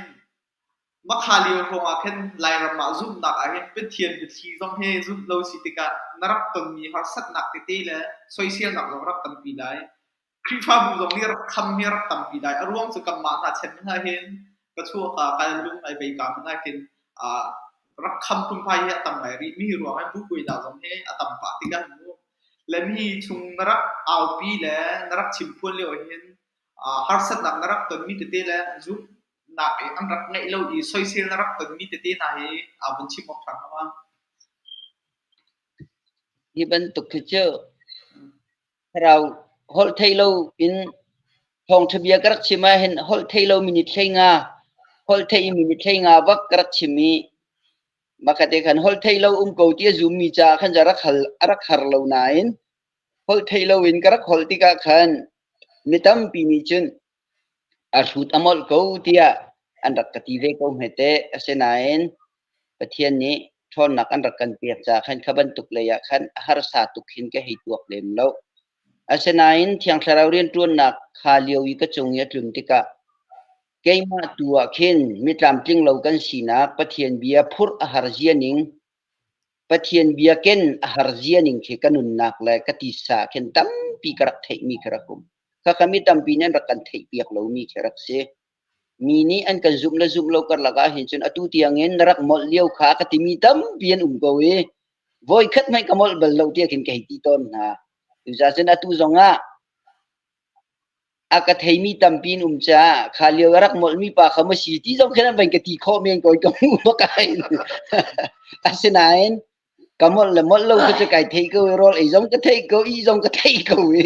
makha lio hrawng ah khin Lairam ah zumhnak ah hin Pathian biathli zong hi zumh lo si tikah na rak tonmi harsatnak tete le soiselnak zong rak tampi lai. Khrihfabu zong nih rak kham hi rak tampi lai. A ruang cu kanmah hna chan hna hin ka chuak ah kai lung ai vei ka hmanh ah khin rak kham phunphai hi a tam ngai rih. Mi ruang ah bu kuainak zong hi a tam pah tikah mu. Le mi chung na rak aupi le na rak chimphuan lio hin harsatnak na rak tonmi tete le zumhnak i an rak ngeih lo i soisel na rak tonmi tete hna hi aa vun chim awk ṭha hnga ma? Hi bantuk hi cu Thlarau holh theih lo in thawngṭha bia ka rak chim ahhin holh theih lo minute 15, holh theih i minute 15 bak ka rak chim i makhat khan holh theih lo um ko ti a zummi caah khan a rak hal a rak har lo nain holh theih lo in ka rak holh tikah khan mi tampi nih cun A hrut a molh ko tiah an rak ka ti ve ko hme teh. Asinain Pathian nih ṭhawnnak an rak kan pek caah khan kha bantuk lei ah khan a harsa tuk hin ka hei tuak lem lo. Asinain Thiang Thlarau rianṭuannak kha lio i ka cung i a tlun tikah keimah tu ah khin mi tlamtling lo kan sinak Pathian bia phurh a har zia ning Pathian bia ken a har zia ning khi ka nunnak le ka titsa ah khin tampi ka rak theihmi khi rak um. Khakha mi tampi nih an rak kan theihpiak lomi khi rak si. Mi nih an kan zumh le zumh lo karlak ah hin cun atu tiangin na rak molh lio kha ka timi tampi an um ko i voikhat hmanh ka molh bal lo tiah khin ka hei ti tawn hna. Cucaah cun atu zongah a ka theimi tampi in um caah kha lio a rak molhmi pa kha maw si ti zong khin an van ka ti khawh men ko ka hmuh bak ai. Asinain ka molh le molh lo cu kai thei ko i rawl ei zong ka thei ko i zong ka thei ko i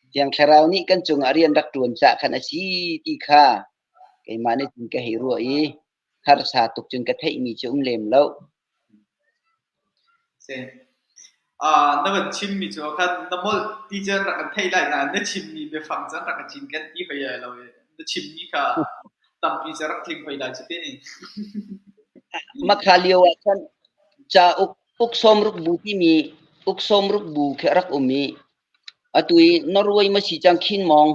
Thiang Thlarau nih kan cungah rian rak ṭuan caah khan a si ti kha keimah nih cun ka hei ruah i harsa tuk cun ka theihmi cu um lem lo. Si. Na van chimmi cu khan na molh ti cu an rak kan theih lai nain na chimmi biafang cu an rak ka cinken ti hoi ai lo i na chimmi kha tampi cu rak tling hoi lai cu ti. Makha lio ah khan cauk uk sawmruk bu timi uk sawmruk bu khi a rak um i atu i Norway ma si cang Khin Mong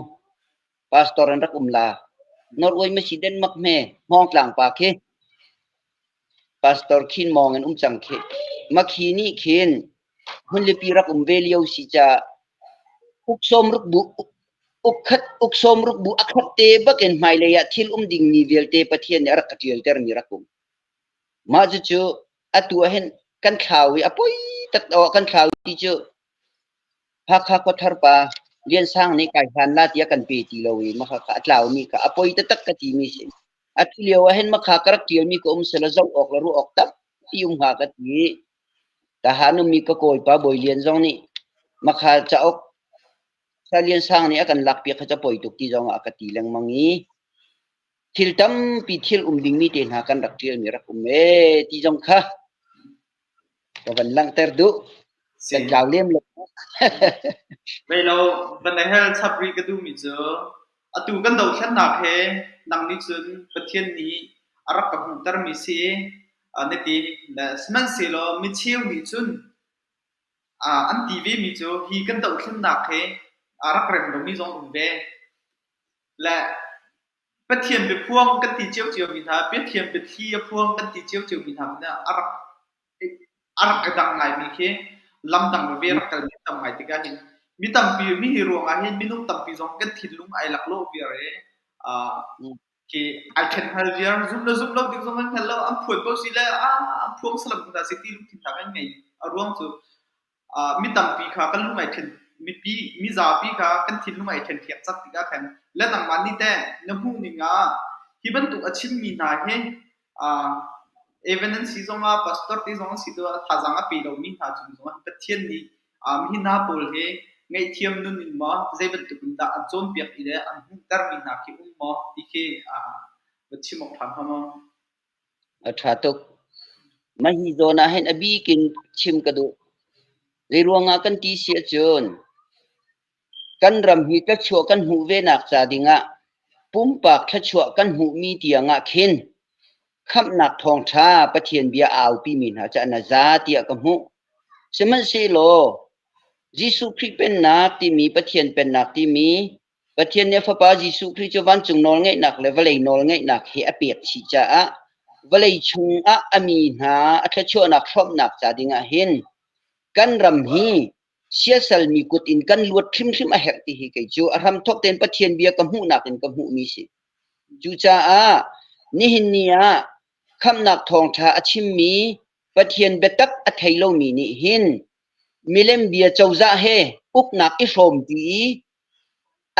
pastor an rak um la. Norway ma si Denmark hme Hmawngtlang pa khi Pastor Khin Mawng in um cang khi. Makhi nih khin hmunlipi rak um ve lio si ca uk sawmruk bu uk khat uk sawmruk bu a khat te bakin hmailei ah thil um dingmi vialte Pathian nih a rak ka ṭialter mi rak um. Mah cucu atu ah hin kan thlau i a poi tak kan thlau ti cu Hakha khuathar pa Lian Sang nih kai hlan la tiah kan pe ti lo i maka kha a tlaumi kha a poi taktak ka timi si. Atu lio ah hin makha ka rak ṭialmi ka um sela zoh awk le ruah awk tampi um hnga ka ti. Tahan ummi ka kawipa Bawi Lian zong nih makha cauk Sa Lian Sang nih a kan lakpiak kha ca poi tuk ti zong ah a ka ti lengmang i thil tampi thil um dingmi te hna kan rak ṭialmi rak um ee ti zong kha Ka van langhter duh. Kan tlau lem lo. Vei lo, van na hel chap rih ka duhmi cu atu kan dothlennak he nang nih cun Pathian nih a rak ka hmuhtermi si. Na ti. Sihmanhsehlaw micheu nih cun an ti vemi cu hi kan dohthlennak hi a rak rem lomi zong um ve. Le Pathian biaphuang kan ti ciocio mi hna, Pathian biathli a phuang kan ti ciocio mi hna a rak a rak i dang ngaimi khi lamdang veve rak kalmi tam ngai tikah hin mi tampi mi hi ruangah hin minung tampi zong kan thinlung ai laklawh viar i khi ai ṭhen hngal viar. Zumh le zumh lo ding zong an hngal lo. An phuan ko si le an phuang salam ko hna seh ti lungthin hna kan ngei. A ruang cu mi tampi kha kan lung ai ṭhen, mipi mizapi kha kan thinlung ai ṭhen ṭhiak cak tikah khan le nangmah nih teh na hmuh ning ah hi bantuk a chimmi hna hi Evan an si zongah pastor te zong an si tikah thazaang a pe lomi hna cung zongah Pathian nih hi hna pawl hi ngaihthiam nun in maw zei bantuk in dah an cawnpiak i le an hmuhtermi hna khi um maw ti khi va chim awk ṭha hnga maw? A ṭha tuk. Mah hi zawn ah hin a bik in chim ka duh. Zeiruangah kan ti si ahcun kan ram hi thluachuah kan hmuh venak ca dingah pumpak thluachuah kan hmuhmi tiangah khin khamhnak thawngṭha Pathian bia a aupimi hna cu an a za tiah ka hmuh. Sihmanhsehlaw Jesuh Khrih Pennak timi Pathian Pennak timi Pathian nih a Fapa Jesuh Khrih cu vancung nawlngeihnak le vawlei nawlngeihnak he a pek chih caah vawlei chungah a mi hna a thluachuahnak hrawmhnak ca dingah hin kan ram hi siasalmi kut in kan luat hrimhrim a herh ti hi kei cu a hramthawk tein Pathian bia ka hmuhnak in ka hmuhmi si. Cucaah nihin ni ah khamhnak thawngṭha a chimmi Pathian biatak a thei lomi nih hin milem bia cozah he uknak i hrawmpi i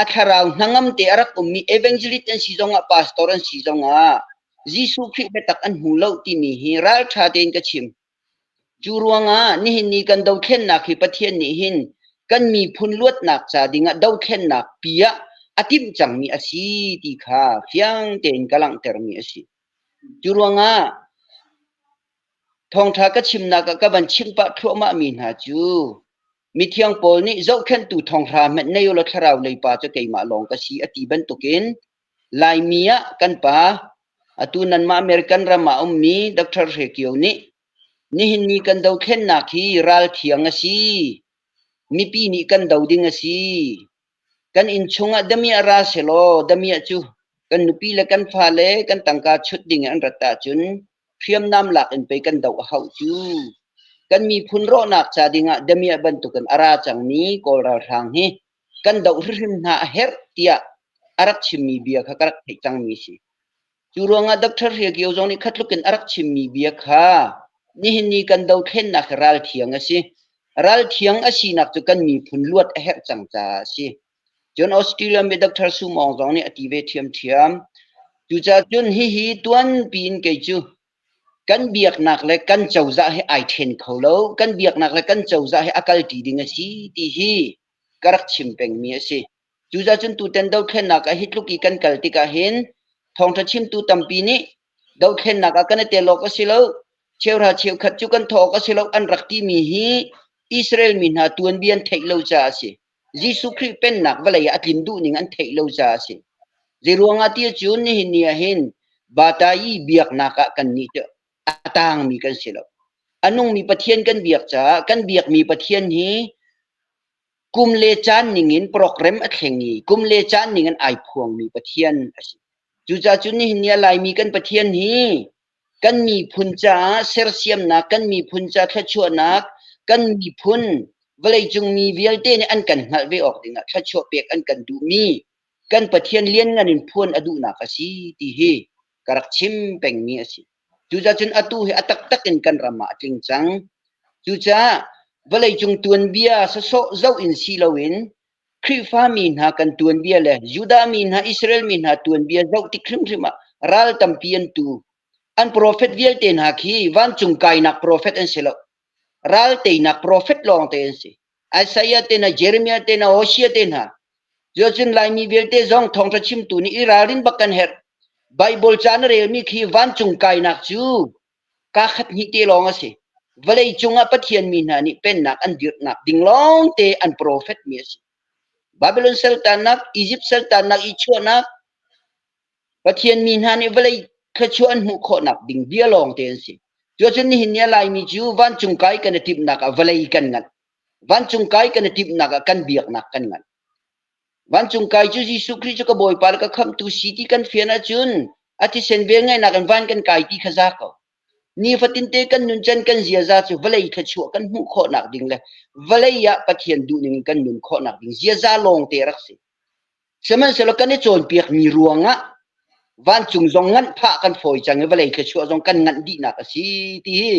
a thlarau hnangam te a rak ummi evangelist an si zongah pastor an si zongah Jesuh Khrih biatak an hmu lo timi hi ralṭha tein ka chim. Cu ruangah nihin ni kan dothlennak hi Pathian nih hin kan miphun luatnak ca dingah dothlennak pi ah a timh cangmi a si ti kha fiang tein ka langhtermi a si. Cu ruangah thawngṭha ka chimnak ah ka van chim pah thluahmahmi hna cu mithiang Paul nih zohkhenhtu thonghra hmanh nei ulaw thlarau lei pa cu keimah lawng ka si a ti bantukin Laimi ah kan pa atu nanmah American ram ah ummi Dr. Hre Kio nih nihin ni kan dothlennak hi ral thiang a si. Mipi nih kan do ding a si. Kan inn chungah damiah ra selaw damiah cu kan nupi le kan fale kan tangka chut ding in an rat ahcun hriamnam lak in pei kan doh a hauh cu. Kan miphun rawhnak ca dingah damiah bantukin a ra cangmi Kawl ralhrang hi kan doh hrimhrim hna a herh tiah a rak chimmi bia kha ka rak theih cangmi si. Cu ruangah Dr. Hre Kio zong nih khatluk in a rak chimmi bia kha nihin ni kan dothlennak hi ral thiang a si. Ral thiang a sinak cu kan miphun luat a herh cang caah a si. Cun Australia mi Dr. Su Maung zong nih a ti ve ṭhiamṭhiam. Cucaah cun hihi tuanpi in kei cu kan biaknak le kan cozah hi ai ṭhen kho lo. Kan biaknak le kan cozah hi a kalṭi ding a si ti hi ka rak chim pengmi a si. Cucaah cun tutan dothlennak ah hi tluk i kan kal tikah hin thawngṭha chimtu tampi nih dothlennak ah kan i tel awk a si lo, cheuhra cheukhat cu kan thawh awk a si lo an rak timi hi Israel mi hna tuanbia an theih lo caah a si. Jesuh Khrih pennak vawlei ah a tlin duhning an theih lo caah a si. Zeiruangah ti ahcun nihin ni ah hin Batayi biaknak ah kannih cu a tangmi kan si lo. A nungmi Pathian kan biak caah kan biakmi Pathian hi kum le caan ningin program a thleng i kum le caan ningin ai phuangmi Pathian a si. Cucaah cun nihin ni ah Laimi kan Pathian hi kan miphun caah sersiamnak, kan miphun ca thluachuahnak, kan miphun vawleicung mi vialte nih an kan hngalh ve awk dingah thluachuah pek an kan duhmi kan Pathian lianngan in phuan a duhnak a si ti hi ka rak chim pengmi a si. Cucaah cun atu hi a taktak in kan ram ah a tling cang. Cucaah vawleicung tuanbia sawsawh zoh in si loin Khrihfami hna kan tuanbia le Judah mi hna, Israel mi hna tuanbia zoh tik hrimhrim ah ral tampi an tu. An profet vialte hna khi vancung kainak profet an si lo. Ral teinak profet lawngte an si. Isaiah te hna, Jeremiah te hna, Hosea te hna. Cuacun Laimi vialte zong thawngṭha chimtu nih i ralrin bak kan herh. Bible ca na relmi khi vancung kainak cu kaa khat hnih te lawng a si. Vawlei cungah Pathian mi hna nih pennak an dirhnak ding lawngte an profet mi a si. Babylon saltannak, Egypt saltannak i chuahnak, Pathian mi hna nih vawlei thluachuah an hmuh khawhnak ding bia lawngte an si. Cuacun nihin ni a Laimi cu vancung kai kan i timhnak ah vawlei kan nganh. Vancung kai kan i timhnak ah kan biaknak kan nganh. Vancung kai cu Jesuh Khrih cu ka Bawipa le ka khamhtu si ti kan fian ahcun a thisen velngeihnak in van kan kai ti kha za ko. Nifatinte kan nuncan kan ziaza cu vawlei thluachuah kan hmuh khawhnak ding le vawlei ah Pathian duhning in kan nun khawhnak ding ziaza lawngte a rak si. Sihmanhsehlaw kan i cawnpiakmi ruangah vancung zong nganh phah kan fawi cang i vawlei thluachuah zong kan nganh dihnak a si ti hi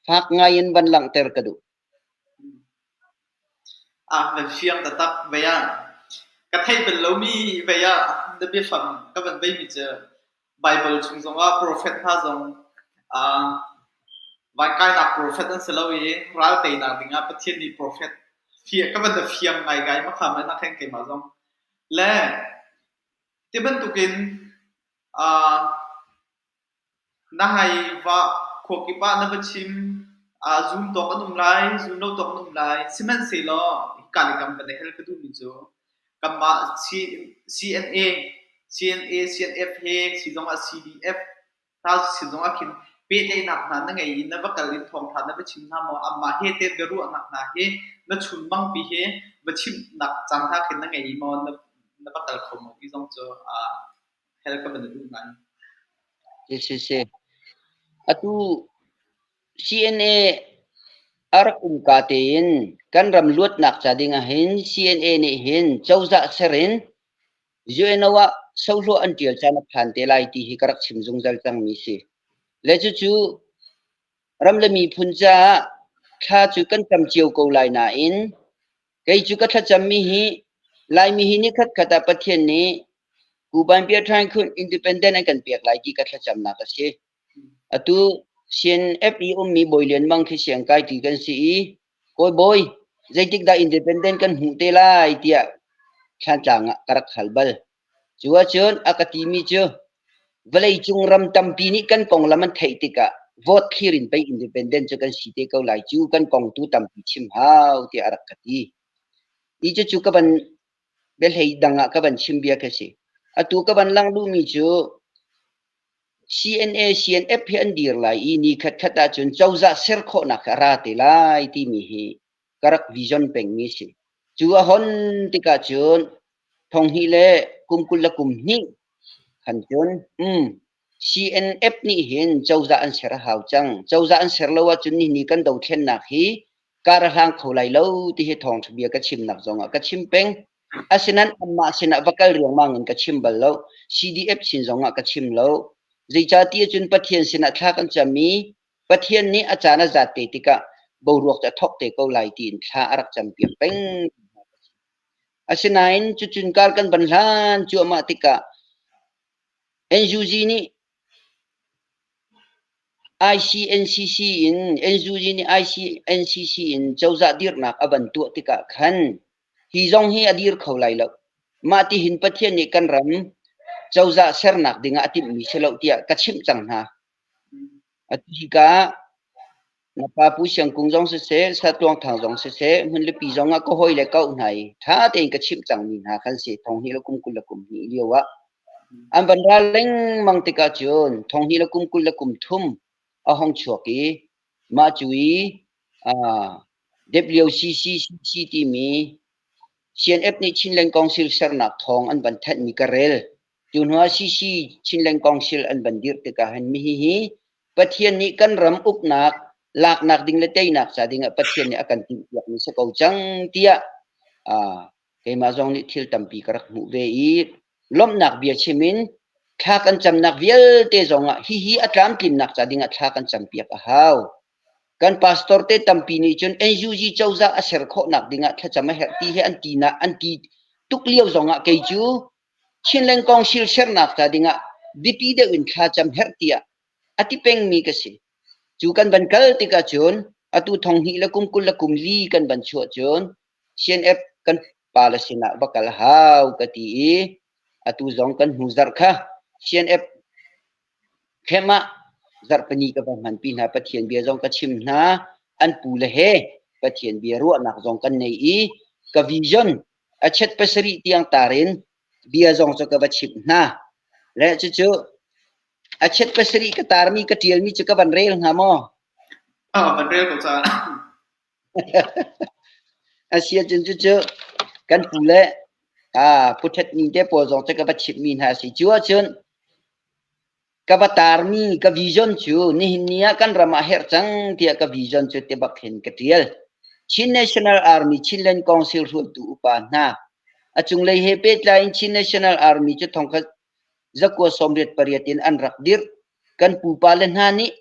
fak ngai in van langhter ka duh. Ah, van fiang taktak vei ah ka theih bal lomi vei ah na biafang ka van veimi cu Baibal chung zongah profet hna zong ah vankainak profet an si lo i ral teinak dingah Pathian nih profet ka van fiang ngaingai makham in a khen keimah zong. Le ti bantukin ah Na hai va khuakip ah na va chim. Ah zum tawk an um lai, zum lo tawk an um lai. Sihmanhsehlaw hika le kam van i hal ka duhmi cu kanmah CNA, CNA, CNF he si zongah CDF hna si zongah khin pehtlaihnak hna na ngei i na va kal in thawngṭha na va chim hna maw? Anmah he teh biaruahnak hna hi na chunmangpi he va chimhnak caan hna khin na ngei maw? Na, na va kal kho maw ti zong cu ah hal ka van duh ngai. Si si. Atu CNA a rak umka tein kan ram luatnak ca ding ah hin CNA nih hin cozah ser in UNO ah sohluah an ṭial caan a phan te lai ti hi ka rak chim zungzal cangmi si. Le cucu ram le miphun caah thla cu kan cam cio ko lai nain Kei cu ka thlacammi hi Laimi hi nikhat khat ah Pathian nih Kuban Piaṭhain Khun independent an kan pek lai ti ka thlacamnak a si. Atu CNF i ummi Bawi Lian Mang khi siangkai ti kan si i Kawi Bawi, zeitik dah independent kan hmuh te lai tiah Thlantlang ah ka rak hal bal. Cu ahcun a ka timi cu vawleicung ram tampi nih kan konglam an theih tikah vote thlir in pei independent cu kan si te ko lai cu kan kong tu tampi chim hau tiah a rak ka ti. Hi cucu ka van biahlei dang ah ka van chim bia ka si. Atu ka van lang duhmi cu CNA CNF hi an dir lai i ni khatkhat ahcun cozah ser khawhnak a ra te lai timi hi ka rak vision pengmi si. Cu a hon tikah cun thonghnih le kum 21 khan cun um CNF nih hin cozah an ser a hau cang. Cozah an ser lo ahcun nihin ni kan dothlennak hi kar a hlang kho lai lo ti hi thawngṭha bia ka chimnak zongah ka chim peng. Asinain anmah sinah va kal riangmang in ka chim bal lo. CDF sin zongah ka chim lo. Zeicahtiah cun Pathian sinah thla kan cam i Pathian nih a caan a zat te tikah boruak cu a thawk te ko lai tiin thla a rak campiak peng. Asinain cucun kar kan van hlan cuahmah tikah NUG nih ICNCC in NUG nih ICNCC in cozah dirhnak a van tuah tikah khan hi zong hi a dir kho lai lo. Mah tihin Pathian nih kan ram cozah sernak dingah a timhmi si lo tiah ka chimh cang hna. Atu hika na pa Pu Siang Kung zong siseh, Satluang Thang zong siseh, hmunlipi zong ah ka hawi le ka auh hna i ṭha tein ka chimh cangmi hna khan si thonghnih le kum 22 lio ah. An van ral lengmang tikah cun thonghnih le kum 23 a hong chuak i mah cu i uh, WCCCC timi CNF nih Chinland Council sernak thawng an van thanhmi ka rel. Cu hnu ah CC Chinland Council an van dirh tikah hin mihi hi Pathian nih kan ram uknak laknak ding le teinak ca ding ah Pathian nih a kan timhpiakmi si ko cang tiah uh, keimah zong nih thil tampi ka rak hmuh ve i lawmhnak bia chim in thla kan camnak vialte zong ah hihi a tlamtlinnak ca ding ah thla kan campiak a hau. Kan pastor te tampi nih cun NUG cozah a ser khawhnak ding ah thlacam a herh ti hi an ti na an ti tuk lio zong ah kei cu Chinland Council sernak ca dingah biapi deuh in thlacam herh tiah a ti pengmi ka si. Cu kan van kal tikah cun atu thonghnih le kum 24 kan van chuah cun CNF kan pale sinah va kal hau ka ti i atu zong kan hnu zarh kha CNF Khem ah zarhpini ka va hmanpi hna Pathian bia zong ka chim hna an pu le he Pathian bia ruahnak zong kan nei i ka vision a chet pasarih tiang tar in bia zong cu ka va chimh hna. Le cucu. A chiat pasarih ka tarmi ka ṭialmi cu ka van rel hnga maw? Ah, van rel ko ca. A si ahcun cucu kan pu le Pu Ṭhet Ni te pawl zong cu ka va chimhmi hna a si. Cu ahcun ka va tarmi ka vision cu nihin ni ah kan ram ah herh cang tiah ka vision cu ti bak hin ka ṭial. Chin National Army Chinland Council hruaitu upa hna a cunglei he pehtlai in Chin National Army cu thongkhat zakua 88 in an rak dirh. Kan pupa le hna nih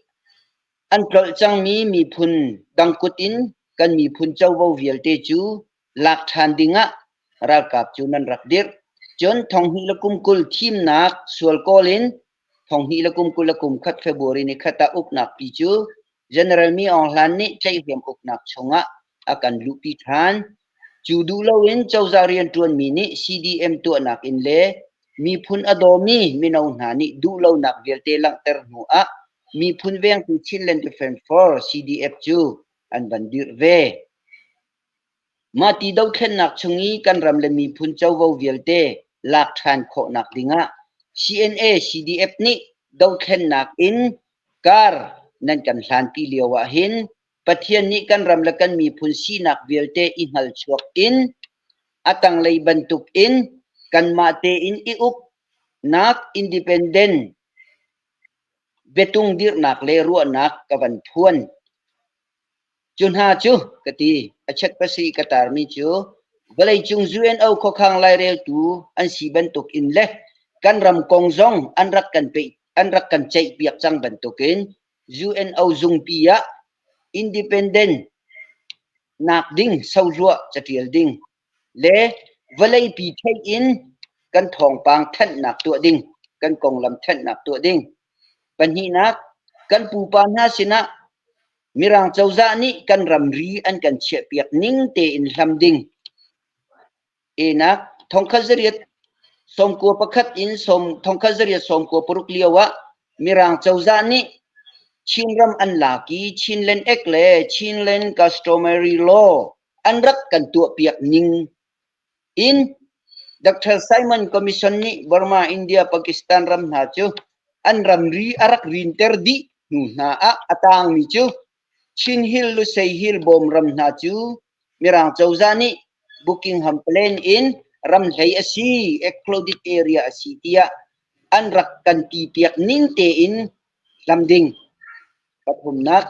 an tlolh cangmi miphun dang kut in kan miphun covo vialte cu lak ṭhan dingah ralkap cu nan rak dirh. Cun thonghnih le kum 20 thimnak sual kawl in thonghnih le kum 21 February ni khat ah uknak pi cu General Mi Aung Hlan nih tlaihhrem uknak chungah a kan luhpi ṭhan. Cu duh loin cozah rianṭuanmi nih CDM tuahnak in le miphun a dawmi mino hna nih duhlonak vialte langhter hnu ah miphun vengtu Chinland Defense Force CDF cu an van dirh ve. Mahti dothlennak chung i kan ram le miphun covo vialte lak ṭhan khawhnak dingah CNA CDF nih dothlennak in kar nan kan hlanpi lio ahhin Pathian nih kan ram le kan miphun sinak vialte i hngalchuak in a tanglei bantuk in kanmah tein i uknak independent biatung dirhnak le ruahnak ka van phuan. Cu hna cu ka ti, a chetpasi ka tarmi cu vawleicung UNO khuakhang laireltu an si bantuk in le kan ram kong zong an rak kan peih an rak kan ceihpiak cang bantukin UNO zungpi ah independent nak ding sohluah catial ding le vawleipi theih in kan thawngpang thanhnak tuah ding, kan konglam thanhnak tuah ding. Pahnihnak, kan pupa hna sinah Mirang cozah nih kan ramri an kan chiahpiak ning tein hlam ding. Enak, thongkhat zariat 91 in thongkhat zariat 96 lio ah Mirang cozah nih Chinram an lak i Chinland Act le Chinland Customary Law an rak kan tuahpiak ning in Dr. Simon Commission nih Burma, India, Pakistan ram hna cu an ramri a rak rinter dih hnu hna ah a tangmi cu Chin Hill, Lusei Hill, Bawm ram hna cu Mirang cozah nih Buckingham Plan in ramhlei a si, excluded area a si tiah an rak kan ti piak ning tein hlam ding. Pathumnak,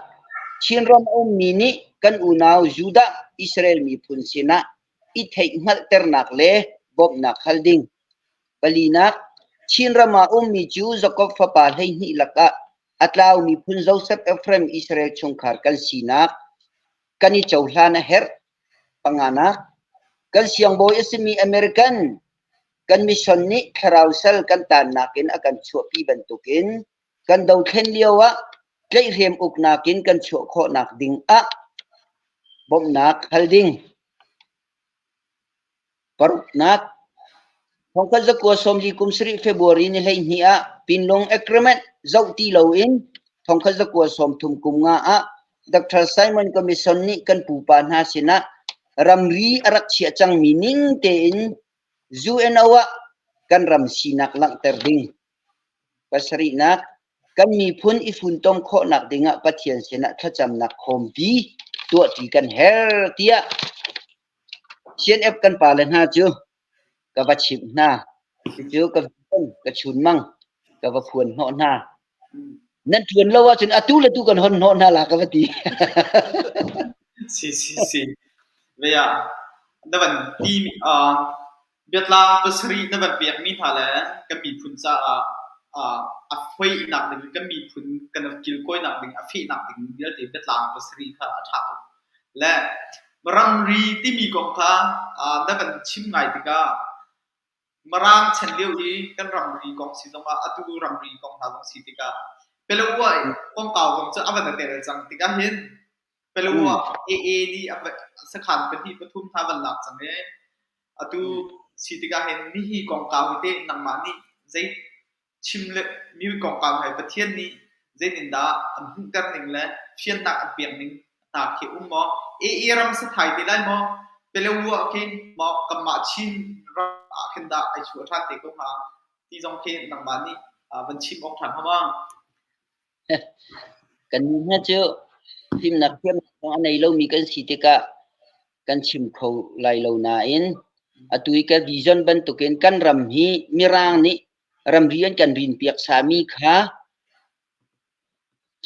Chinram a ummi nih kan unau Judah Israel miphun sinah i theihhngalhternak le bawmhnak hal ding. Palinak, Chinram ah ummi cu Jakob fapa 12 lakah a tlaumi phun Joseph Ephraim Israel chungkhar kan sinak kan i cohlan a herh. Panganak, kan siangbawi a simi American kan mission nih thlarau sal kan tannak in a kan chuahpi bantukin kan dothlen lio ah tlaihhrem uknak in kan chuah khawhnak ding ah bawmhnak hal ding. Paruknak, thongkhat zakua 40 kum sarih February ni 12 ah Pinlong Agreement zoh ti loin thongkhat zakua 30 kum nga ah Dr. Simon Commission nih kan pupa hna sinah ramri a rak chiah cangmi ning tein UNO ah kan ram sinak langhter ding. Pasarihnak, kan miphun i funtom khawhnak dingah Pathian sinah thlacamnak khawmpi tuahṭi kan herh tiah CNF kan pale hna cu ka va chimh hna. Cucu ka ka chunmang ka va phuan hnawh hna. Nan ṭuan lo ahcun atu le tu kan hon hnawh hna la ka va ti. Si si si. Ve ah na van ti uh, Biatlang pasarih na van pekmi hna le kan miphun caah a foihnak ding, kan miphun kan kilkawinak ding, a fehnak ding vialte biatlang pasarih kha a ṭha tuk. Le ramri timi kong kha na van chim ngai tikah Mirang chan lio i kan ramri kong si zongah atu ramri kong hna zong si tikah Palawa kongkau zong cu a van i tel cang tikah hin Palawa AA nih sakhan pahnih pathum hna van lak cang i Atu si tikah hin nihi kongkau hi teh nangmah nih zei chim le mi kongkau he Pathian nih zeitindah an hmuhter ning le fiannak an pek ning hna khi um maw? AA ram sathai te lai maw? Pelewa khi maw kanmah Chin ram ah khin dah ai chuah ṭhan te ko hnga? Ti zong khi nangmah nih Van chim awk ṭha hnga ma? Kan nih hna cu fimnak thiamnak zong a nei lomi kan si tikah kan chim kho lai lo nain atu i ka vision bantukin kan ram hi Mirang nih ramri an kan rinpiak sami kha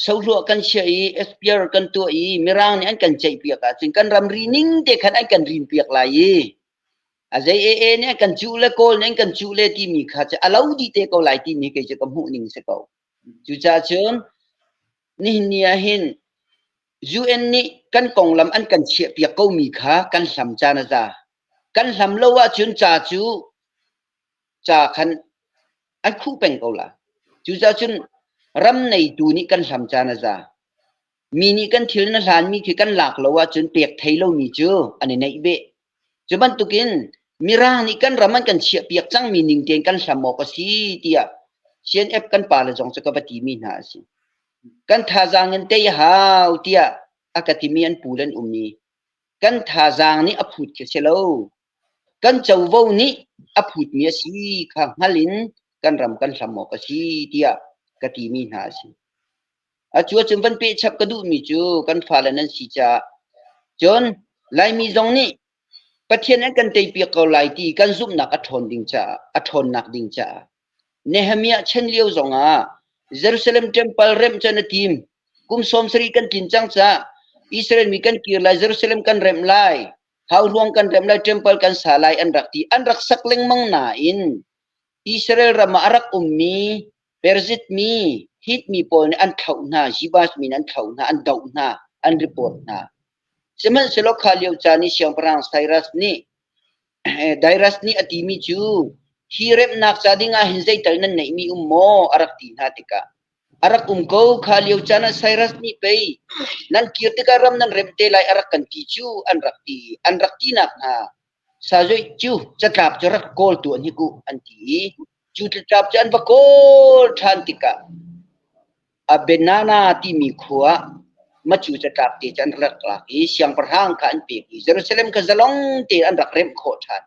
sohluah kan chiah i SPR kan tuah i Mirang nih an kan ceihpiak ahcun kan ramri ning te khan an kan rinpiak lai i a zei AA nih an kan cuh le Kawl nih an kan cuh le timi kha cu a lo dih te ko lai timi kei cu ka hmuh ning si ko. Cucaah cun nihin ni ah hin UN nih kan konglam an kan chiahpiak komi kha kan hlam caan a za. Kan hlam lo ahcun ca cu ca khan an khuh peng ko la. Cucaah cun ram neitu nih kan hlam caan a za. Mi nih kan thil na hlanmi khi kan lak lo ahcun pek thei lomi cu an i neih beh. Cu bantukin Mirang nih kan ram an kan chiahpiak cangmi ning tein kan hlam awk a si tiah CNF kan pale zong cu ka va timi hna a si. Kan thazaang in tei a hau tiah a ka timi an pu le an um i kan thazaang nih a phut khi si lo. Kan covo nih a phutmi a si kha hngal in kan ram kan hlam awk a si tiah ka timi hna a si. Atu ahcun van pehchap ka duhmi cu kan fale nan si caah cun Laimi zong nih Pathian an kan teipiak ko lai ti kan zumhnak a ṭhawn ding caah a ṭhawnnak ding caah Nehemiah chan lio zongah Jerusalem temple remh cu an i tim. Kum 70 kan tlin cang caah Israel mi kan kir lai, Jerusalem kan remh lai, hauhruang kan remh lai, temple kan sa lai an rak ti. An rak sak lengmang nain Israel ram ah a rak ummi Perzit mi, Hit mi pawl nih an thlauh hna, Jebus mi nih an thlauh hna, an doh hna, an report hna. Sihmanhsehlaw kha lio caan i siangpahrang Cyrus nih Darius nih a timi cu hi remnak ca dingah hin zeital nan neihmi um maw a rak ti hna tikah a rak um ko kha lio caan ah Cyrus nih pei nan kir tikah ram nan remh te lai a rak kan ti cu an rak ti an rak tinak hna sazoih cu catlap cu rak kawl tuah hnik u an ti i Cu tlap cu an va kawl ṭhan tikah Abenana timi khua ah macu catlap te cu an rak lak i siangpahrang kha an pek i Jerusalem kha zalong tein an rak remh khawh ṭhan.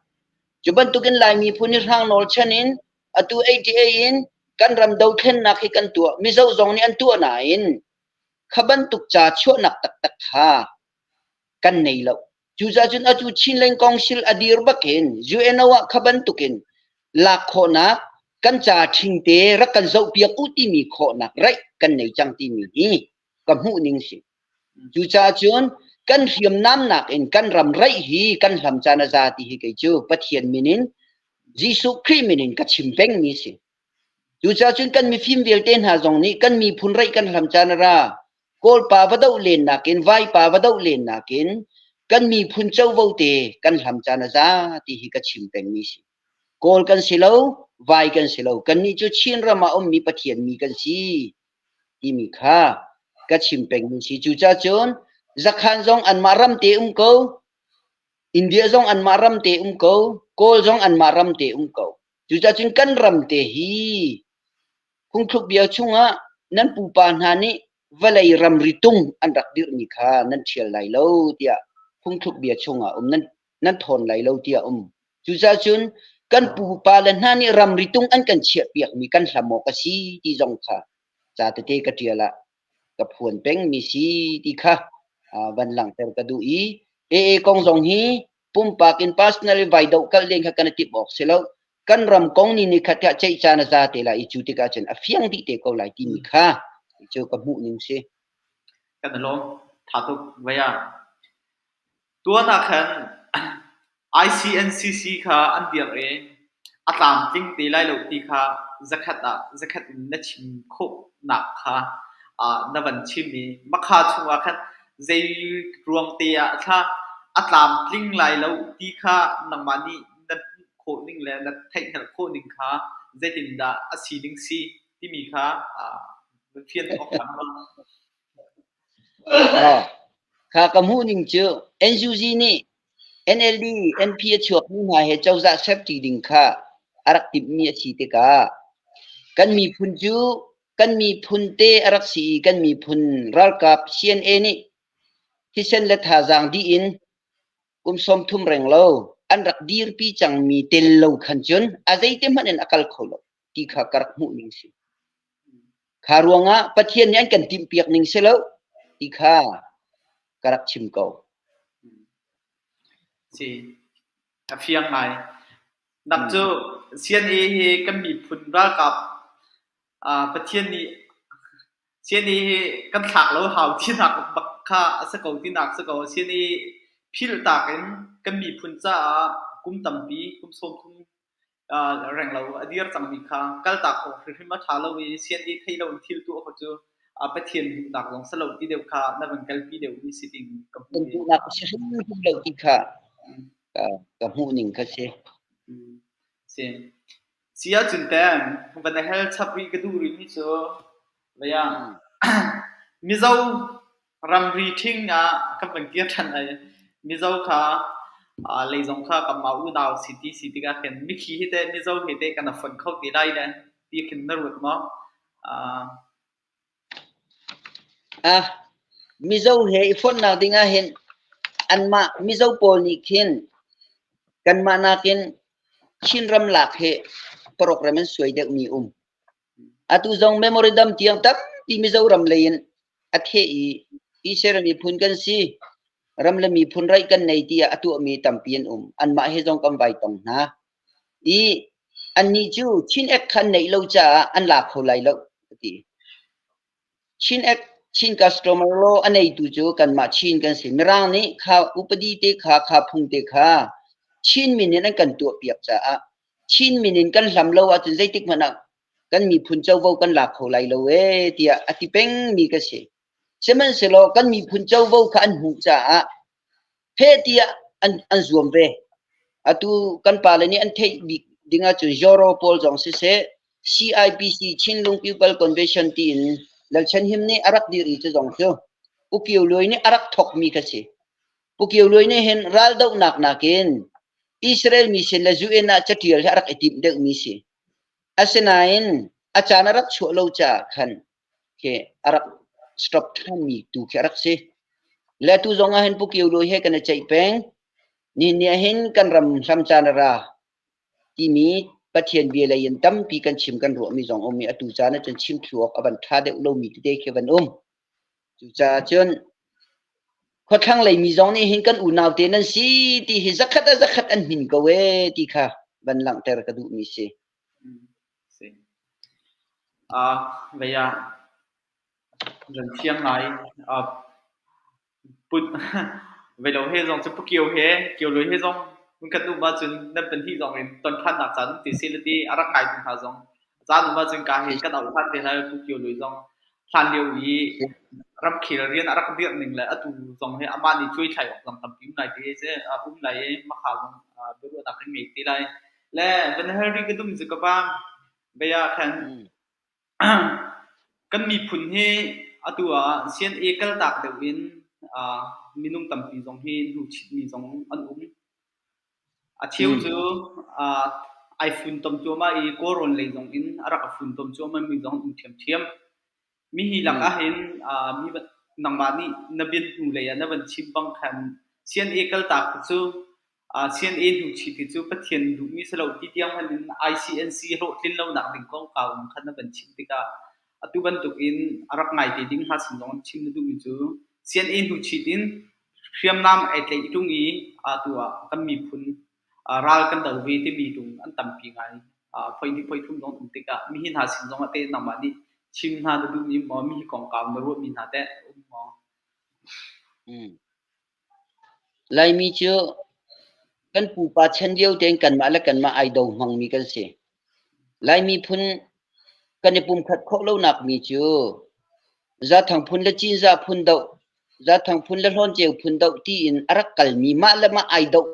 Cu bantukin Lai miphun hi hrang nawl chan in atu ATA in kan ram dothlennak hi kan tuah. Mizo zong nih an tuah nain kha bantuk ca chuahnak taktak kha kan nei lo. Cucaah cun atu Chinland Council a dir bakin UNO ah kha bantukin lak khawhnak kan ca ṭhingte rak kan zohpiak u timi khawhnak raih kan nei cang timi hi ka hmuh ning si. Cucaah cun kan hriamnam nakin kan ram raih hi kan hlam caan a za ti hi kei cu Pathian min in Jesuh Khrih min in ka chim pengmi si. Cucaah cun kan mifim vialte hna zong nih kan miphun raih kan hlam caan a ra. Kawlpa va doh len nakin Vaipa va doh len nakin kan miphun covo te kan hlam caan a za ti hi ka chim pengmi si. Kawl kan si lo, Vai kan si lo. Kannih cu Chin ram ah ummi Pathian mi kan si timi kha ka chim pengmi si. Cucaah cun Zakhan zong anmah ram te um ko, India zong anmah ram te um ko, Kawl zong anmah ram te um ko. Cucaah cun kan ram te hi phungthluk bia chungah nan pupa hna nih vawlei ramri tung an rak dirhmi kha nan ṭhial lai lo tiah phungthluk bia chungah um nan nan thawn lai lo tiah um. Cucaah cun kan pupa le hna nih ramri tung an kan chiahpiakmi kan hlam awk a si ti zong kha ca tete ka ṭial ah ka phuan pengmi si ti kha van langhter ka duh i AA kong zong hi pumpak in personally vai doh kal ding kha kan i timh awk si lo. Kan ram kong ni ni khat kha ceih caan a za te lai i cu tikah cun a fiang dih te ko lai timi kha cu ka hmuh ning si. Kan i lawm. Tha tuk. Vai ah. Tuan ah khan ICNCC kha an dirh i a tlamtling te lai lo ti kha zakhat ah zakhat in na chim khawhnak kha na van chim i makha chungah khan zei ruang te ah thla a tlamtling lai lo ti kha nangmah nih na hmuh khawh ning le na theihhngalh khawh ning kha zeitindah a sining si timi kha na fian awk ṭha ma? Kha ka hmuh ning cu NUG nih NLD MP a chuakmi hna he cozah serṭi ding kha a rak timhmi a si tikah kan miphun cu kan miphun te a rak si i kan miphun ralkap CNA nih thisen le thazaang dih in kum 30 reng lo an rak dirpi cangmi tel lo khan cun a zeite hmanh in a kal kho lo ti kha ka rak hmuh ning si. Kha ruangah Pathian nih an kan timhpiak ning si lo ti kha ka rak chim ko. Si, a fiang ngai. Nak cu CNA hi kan miphun ralkap Pathian nih CNA hi kan thlak lo hau tinak bak kha a si ko tinak si ko. CNA philhtak in kan miphun caah kum tampi, kum 30 renglo a dir cangmi kha kaltak awk hrimhrim a ṭha lo i CNA thei lo in thil tuah kha cu Pathian duhnak zong si lo ti deuh kha na van kalpi deuhmi si ding ka hmuh. Kan duhnak a si hrimhrim lo ti kha ka hmuh ning kha si. Si. Si ahcun teh van i hel chap rih ka duh rihmi cu vei ah Mizo ramri ṭhing ah kan van kir ṭhan ai. Mizo kha lei zong kha kanmah unau si ti si tikah khin mithi hi teh Mizo he teh kan i fonh kho te lai le ti khin na ruat maw? Ah, Mizo he i fonhnak ding ah hin anmah Mizo pawl nih khin kanmah nakin Chinram lak hi program an suai deuhmi um. Atu zong memorandum tiang tampi Mizoram lei in a theh i Israel miphun kan si, ram le miphun raih kan nei tiah a tuahmi tampi an um. Anmah he zong kan vai tong hna. I annih cu Chin Act kha an neih lo caah an la kho lai lo, a ti. Chin Act, Chin Customer Law a neitu cu kanmah Chin kan si. Mirang nih kha upadi te kha, kha phung te kha Chin min in an kan tuahpiak caah Chin min in kan hlam lo ahcun zeitik hmanh ah kan miphun covo kan lak kho lai lo ee tiah a ti pengmi ka si. Sihmanhsehlaw kan miphun covo kha an hmuh caah heh tiah an, an zuam ve. Atu kan pale nih an theih bik ding ahcun Joro pawl zong siseh, CIPC Chinlung People Convention tiin Lalchan Him nih a rak dir i cu zong cu Pu Kio Luai nih a rak thawkmi kha si. Pu Kio Luai nih hin raldohnak nakin Israel mi sin le UN ah catial hi a rak i timh deuhmi si. Asinain a caan a rak chuah lo caah khan khi a rak stop ṭhanmi tu khi a rak si. Le tu zong ah hin Pu Kio Luai he kan i ceih peng. Nihin ni ah hin kan ram hram caan a ra timi Pathian bia lei in tampi kan chim kan ruahmi zong um i atu caan ah cun chim thlu awk a van ṭha deuh lomi tete khi van um. Cucaah cun khuathlang lei mi zong nih hin kan unau te nan si ti hi zakhat a zakhat an hmin ko ee ti kha van langhter ka duhmi si. Si. Ah, vei ah zan thiang ngai. Ah, put vei lo he zong cu Pukio he Kio Lui he zong hmunkhat um ahcun nan pahnih zong in ton ṭhannak caan um ti seh ti a rak ngaitu hna zong caan um ahcun ka hin kan auh ṭhan te lai Pu Kio Lui zong hlan lio i ramkhel rian a rak dirh ning le atu zong hi amah nih cuaithlai awk zong tampi um lai ti si um lai i makha zong biaruahnak kan ngei te lai. Le van hal rih ka dum cu ka pa bia ah khan kan miphun hi atu ah CNA kaltak deuh in minung tampi zong hi hnuchitmi zong an um. A cheu cu ai funtom cuahmah i Kawlrawn lei zong in a rak i funtom cuahmahmi zong an um ṭhiamṭhiam. Mihi lakah hin mi nangmah nih na bian hnulei ah na van chim bang khan CNA kaltak cu CNA hnuchit hi cu Pathian duhmi si lo ti tiang hmanh in ICNC hlawhtlin lonak ding kongkau in khan na van chim tikah atu bantukin a rak ngai te ding hna sin zong chim na duhmi cu CNA hnuchit in hriamnam ai tlaih ṭung i atu ah kan miphun ral kan do ve timi ṭung an tampi ngai. Phoi hnih phoi thum zong um tikah mihi hna sin zong ah teh nangmah nih chim hna na duhmi maw mihi kongkau na ruahmi hna teh um maw? Laimi cu kan pupa chan lio tein kanmah le kanmah ai do hmangmi kan si. Laimi phun kan i pumkhat khawh lonak mi cu Zathang phun le Cinzah phun doh, Zathang phun le Hlawnceu phun doh tiin a rak kalmi mah le mah ai doh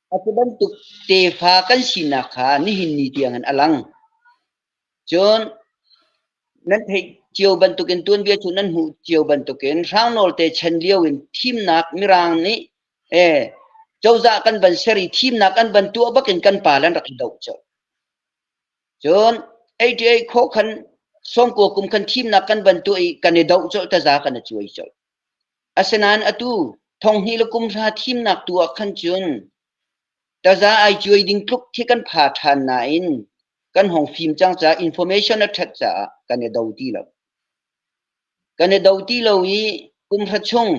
Atu bantuk tefa kan sinak kha nihin ni tiangin a lang. Cun nan theih cio bantukin tuanbia cu nan hmuh cio bantukin Hrangnawl te chan lio in thimnak Mirang nih eh cozah kan van ser i thimnak an van tuah bakin kan pa an rak i doh colh. Cun 88 khawh khan sawmkua kum khan thimnak kan van tuah i kan i doh colh taza kan i cuai colh. Asinain atu. Thonghnih le kum hra thimnak tu ah khan cun taza ai cuai ding tluk khi kan pha ṭhan nain kan hong fim cang caah information a ṭhat caah kan i do ti lo. Kan i do ti lo i kum hra chung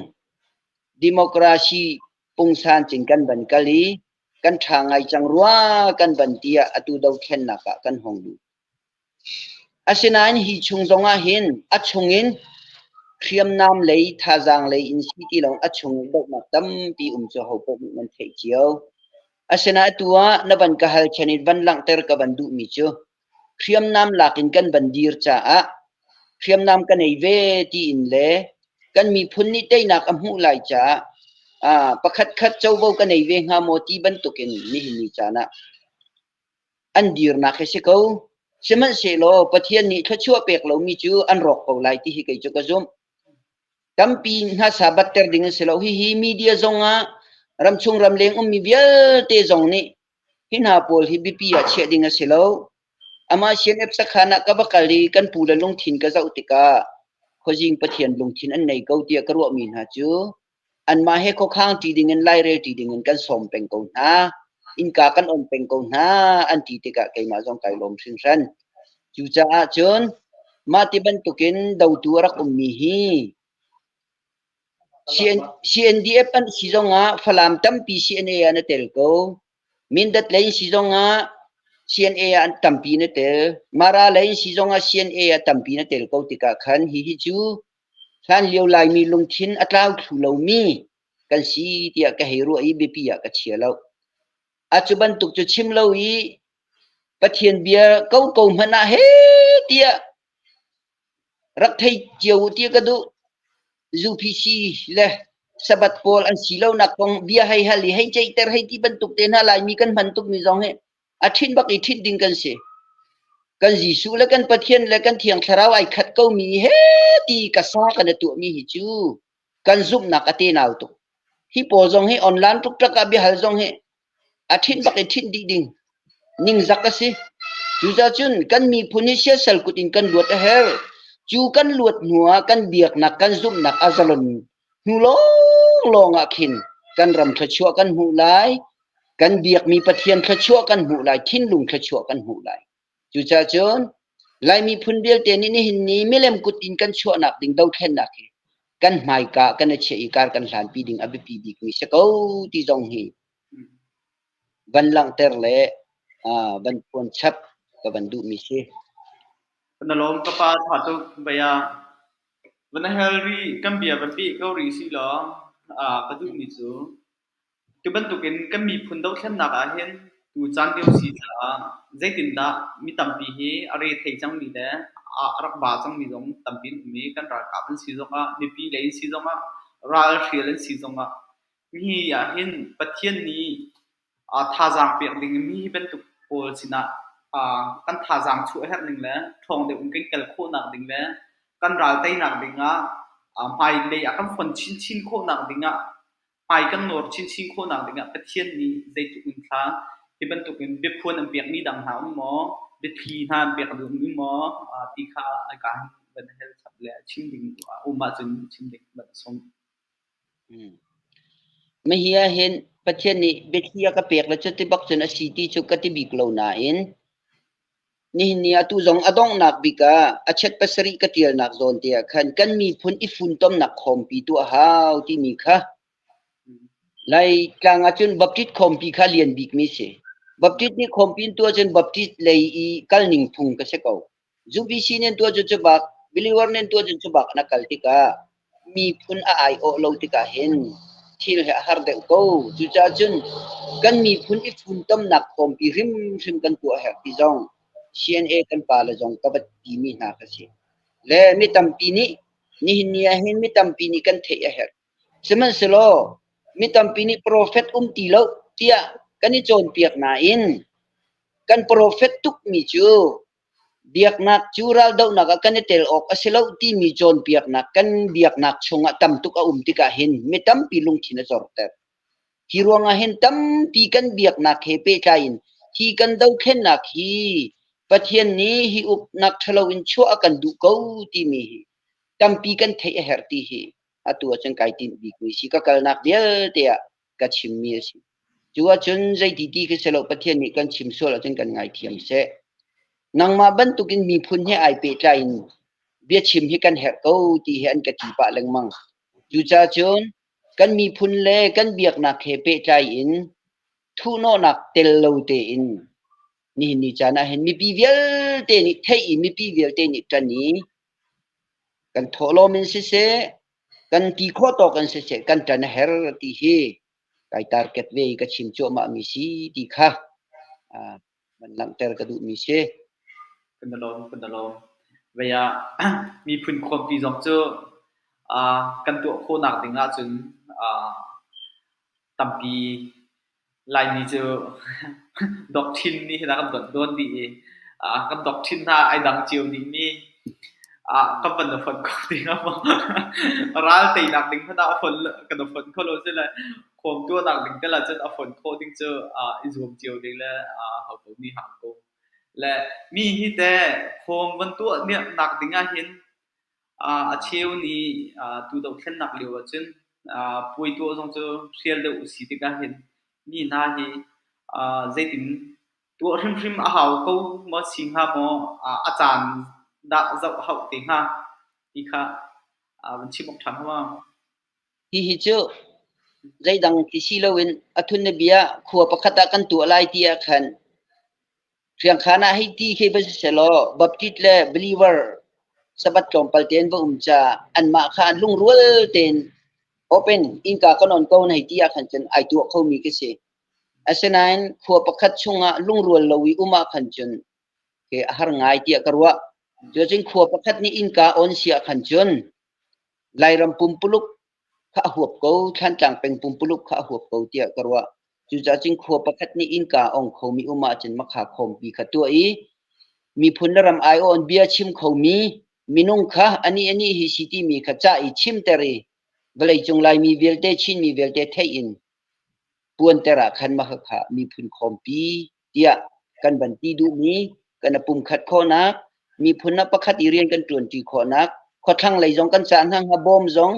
democracy pungsan cin kan van kal i kan ṭha ngai cang rua kan van ti ah atu dothlennak ah kan hong lut. Asinain hi chung zongah hin a chungin hriamnam lei thazaang lei in si ti lo a chung in dohnak tampi um cu hopaoh nih nan theih cio. Asinain atu ah na van ka hal chan in van langhter ka van duhmi cu hriamnam lak in kan van dir caah hriamnam ka nei ve tiin le kan miphun nih teinak a hmuh lai caah pakhat khat covo ka nei ve hnga maw ti bantukin nihin ni caan ah an dirnak hi si ko. Sihmanhsehlaw Pathian nih thluachuah pek lomi cu an rawk ko lai ti hi kei cu ka zumh. Tampi hnasa batter ding an si lo. Hihi media zong ah ramchung ramleng ummi vialte zong nih hi hna pawl hi biapi ah chiah ding a si lo. Amah CNF sakhan ah ka va kal i kan pu le lungthin ka zoh tikah khuazing Pathian lungthin an nei ko tiah ka ruahmi hna cu anmah he khuakhang ṭi ding in lairel ṭi ding in kan sawm peng ko hna. Innka kan on peng ko hna an ti tikah keimah zong kai lawm hringhran. Cucaah cun mah ti bantukin dotu a rak ummi hi CNDF an si zongah Falam tampi CNA ah na tel ko. Mindat lei in si zongah CNA ah an tampi na tel. Mara lei in si zongah CNA ah tampi na tel ko tikah khan hihi cu hlanlio Laimi lungthin a tlau thlu lomi kan si tiah ka hei ruah i biapi ah ka chia lo. A cu bantuk cu chim lo i Pathian bia koko hmanh ah he tiah Rak thei cio u ti ka duh. UPC le Sabbath pawl an si lonak kong bia hei hal i hei ceihter hei ti bantuk te hna Laimi kan hman tukmi zong hi a ṭhinh bak i ṭhinh ding kan si. Kan Jesuh le kan Pathian le kan Thiang Thlarau ai khat komi he ti ka sa kan i tuahmi hi cu kan zumhnak a tenau tuk. Hi pawl zong hi online ṭukṭak ah biahal zong hi a ṭhinh bak i ṭhinh dih ding ningzak a si. Cucacun kan miphun hi siasal kut in kan luat a herh. Cu kan luat hnu ah kan biaknak, kan zumhnak a zalon hnu lawnglawng ah khin kan ram thluachuah kan hmuh lai, kan biakmi Pathian thluachuah kan hmuh lai, thinlung thluachuah kan hmuh lai. Cucacun Lai miphun vialte nih nihin ni milem kut in kan chuahnak ding dothlennak hi kan hmaika kan i chiah i kar kan hlanpi ding a biapi bikmi si ko ti zong hi van langhter le van phuan chap ka van duhmi si. Na lawm ka pa tha tuk baya. Van hel ri kan bia van peh ko rih si law ka duhmi cu Tu bantukin kan miphun dothlennak ahhin tu caan lio si caah zeitindah mi tampi hi a re thei cangmi le a rak ba cangmi zong tampi an um i kan ralkap an si zongah, mipi lei an si zongah, ralhrial an si zongah hi ahhin Pathian nih thazaang pek ding in mi hi bantuk pawl sinah kan thazaang chuah a herh ning le ṭhawng deuh in kan kal khawhnak ding le kan ral teinak dingah hmailei ah kan fon chinchin khawhnak dingah hmai kan nawr chinchin khawhnak dingah Pathian nih zeitluk in thla hi bantukin biaphuan an pekmi dang hna um maw, biathli hna an pek duh um maw ti kha ka hin van hel chap le chim ding um ahcun chim ding van sawm. Mahi ah hin Pathian nih biathli a ka pek le cuti bak cun a si ti cu ka ti bik lo nain Nihin ni atu zong a donghnak bik ah a chet pasarih ka ṭialnak zawn te ah khan kan miphun i funtomnak khawmpi tuah hau timi kha Laitlang ahcun Baptist khawmpi kha lian bikmi si. Baptist nih khawmpi in tuah cun Baptist lei i kalning phung ka si ko. UBC nih an tuah cun cubak, believer nih an tuah cun cubak na kal tikah miphun a aiawh lo tikah hin thil hi a har deuh ko. Cucaah cun kan miphun i funtomnak khawmpi hrimhrim kan tuah a herh ti zong CNA kan pale zong ka va timi hna ka si. Le mi tampi nih nihin ni ah hin mi tampi nih kan theih a herh. Sihmanhsehlaw mi tampi nih profet um ti lo tiah kan i cawnpiak nain kan profet tukmi cu Biaknak cu raldohnak ah kan i tel awk a si lo timi cawnpiaknak kan biaknak chungah tam tuk a um tikah hin mi tampi lungthin a zorter. Hi ruangah hin tampi kan biaknak he pehtlai in hi kan dothlennak hi Pathian nih hi uknak ṭhalo in chuah a kan duh ko timi hi tampi kan theih a herh ti hi. Atu ahcun kai tinh bikmi si. Ka kalnak vialte ah ka chimmi a si. Cu ahcun zeiti ti khi si lo Pathian nih kan chim sual ahcun kan ngaithiam seh. Nangmah bantukin miphun he ai pehtlai in biachim hi kan herh ko ti hi an ka ti pah lengmang. Cucaah cun kan miphun le kan biaknak he pehtlai in thuhnawhnak tel lo tein nihin ni caan ah hin mipi vialte nih theih i mipi vialte nih ṭan i kan thawhlawm in siseh kan ti khawh tawk in siseh kan ṭan a her ti hi kai target ve i ka chim cuahmah mi si ti kha van langhter ka duhmi si. Kan i lawm, kan i lawm. Vei ah miphun khuampi zong cu kan tuah khawhnak ding ahcun tampi Laimi cu doctrine nih hin a kan donh dawn dih i kan doctrine hna ai dang cio dihmi kan van i fonh kho ding ah maw ral teinak ding hmanh ah a fonh kan i fonh kho lo si le khuam tuahnak ding tel ahcun a fonh khawh ding cu i zuam cio ding le hopaoh nih hang ko. Le mi hi teh khawm van tuah nak ding ah hin A cheu nih tu dohthlennak lio ahcun puai tuah zong cu hrial deuh u si tikah hin mi hna hi zeitin tuah hrimhrim a hau ko maw si hnga maw, a caan dah zoh hauh te hnga ti kha van chim awk ṭha hnga maw? Hihi cu zeidang ti si loin a thun na bia khua pakhat ah kan tuah lai ti ah khan Hriangkhan ah hei ti khi va si sehlaw Baptist le believer Sabbath tlawmpal tein va um caah anmah kha lungrual tein open innka kan on ko na hei ti ahkhan cun ai tuah khomi khi si. Asinain khua pakhat chungah lungrual lo i um ahkhan cun khi a har ngai tiah ka ruah. Cuacun khua pakhat nih innka on si ahkhan cun Lairam pumpuluk kha a huap ko, Thlantlang peng pumpuluk kha a huap ko tiah ka ruah. Cucaah cun khua pakhat nih innka a ong khomi um ahcun makha khawmpi kha tuah i miphun le ram aiawh in bia chim khomi minung kha anih anih hi si timi kha cah i chimter i vawleicung Laimi vialte Chinmi vialte theih in puanter ah khan makha miphun khawmpi tiah kan van ti duhmi kan a pumkhat khawhnak miphun ah pakhat i rian kan ṭuanṭi khawhnak khuathlang lei zong kan cah hna hnga bawm zong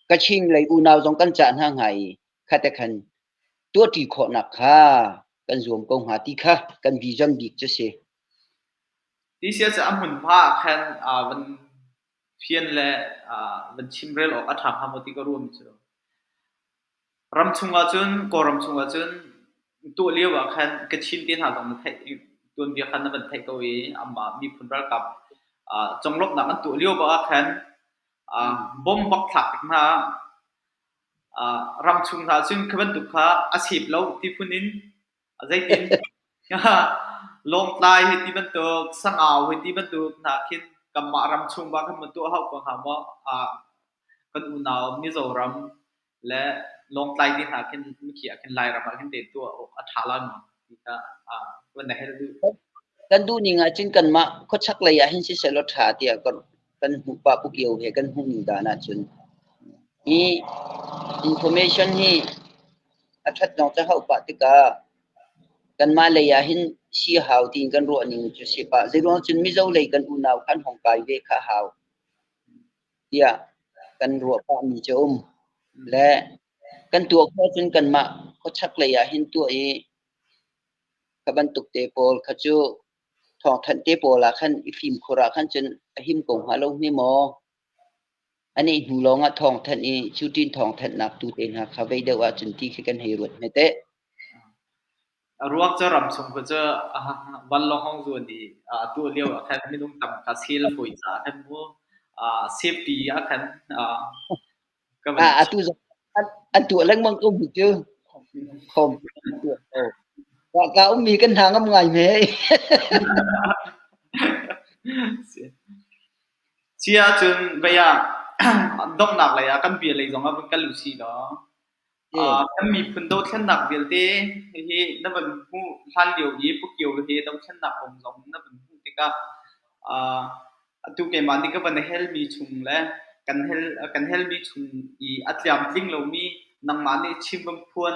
Kachin lei unau zong kan cah hna hnga i khate khan tuahṭi khawhnak kha kan zuam ko hnga ti kha kan vision bik cu si. Ti sia cu a hmunhma ah khan van fian le van chimrel awk a ṭha hnga maw ti ka ruahmi cu. Ram chungah cun Kawlram chungah cun tuah lio ah khan Kachin te hna zong na theih tuanbia kha na van theih ko i anmah miphun ralkap conglawmhnak an tuah lio bak ah khan bomb bak thlak tik hna ah ram chung hna cun khi bantuk kha a sep lo ti phun in zeitin Lawngtlai hei ti bantuk, Sangau hei ti bantuk hna khin kanmah ram chung bak khin tuah hau ko hnga maw? Kan unau Mizoram le Lawngtlai ti hna khin mikhi ah khin Lairam ah khin te tuah awk a ṭha lai maw ti kha van na hel duh. Kan duhning ahcun kanmah khuachak lei ah hin siseh law ṭha tiah kan hmuh pah pukio he kan hmuh ning dan ahcun hi information hi a ṭhat zong cu hauh pah tikah kanmah lei ah hin si hau tiin kan ruah ning cu si pah. Zeiruang cun Mizo lei kan unau kha an hong kai ve kha a hau tiah kan ruah pahmi cu a um. Le kan tuah khawh cun kanmah khuachak lei ah hin tuah i kha bantuk te pawl kha cu thawngthanh te pawl ah khan i fimkhur ah khan cun a him ko hnga lo hme maw? Anih hnu lawngah thawngthanh i cutin thawngthanhnak tu te hna kha vei deuh ahcun ti khi kan hei ruat hme teh. A ruak cu ram chung kha cu vanlawng hong zuan i tuah lio ah khan minung tam kha sel a fawi caah khan mu safety ah khan ka van Atu zong an tuah lengmang ko mi cu khom tuah ko. Ka ummi kan hna ngam ngai me. Si ahcun vei ah donghnak lei ah kan bia lei zong ah vun kal usih law kan miphun dothlennak vialte hihi na van hmuh hlan lio i Pukio he dothlennak kong zong na van hmuh tikah atu keimah nih ka van helmi chung le kan hel kan helmi chung i a tlamtling lomi nangmah nih chim van phuan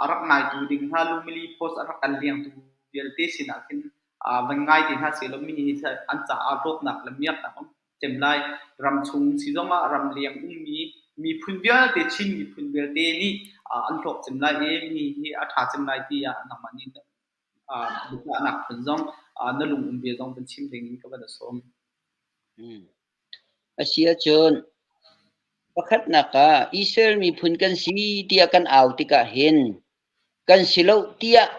a rak ngaitu ding hna Lumili Post a rak kan lengtu vialte sinah khin van ngai te hna sehlaw mi hi an caah hlawknak le miaknak um. cem lai. Ramchung si zongah ramleng ummi miphun vialte Chin miphun vialte nih an hlawk cem lai i mi hi a ṭha cem lai tiah nangmah nih biachahnak phun zong na lung um bia zong van chim ding in ka van sawm. A si ahcun pakhatnak ah Israel miphun kan si tiah kan au tikah hin kan si lo tiah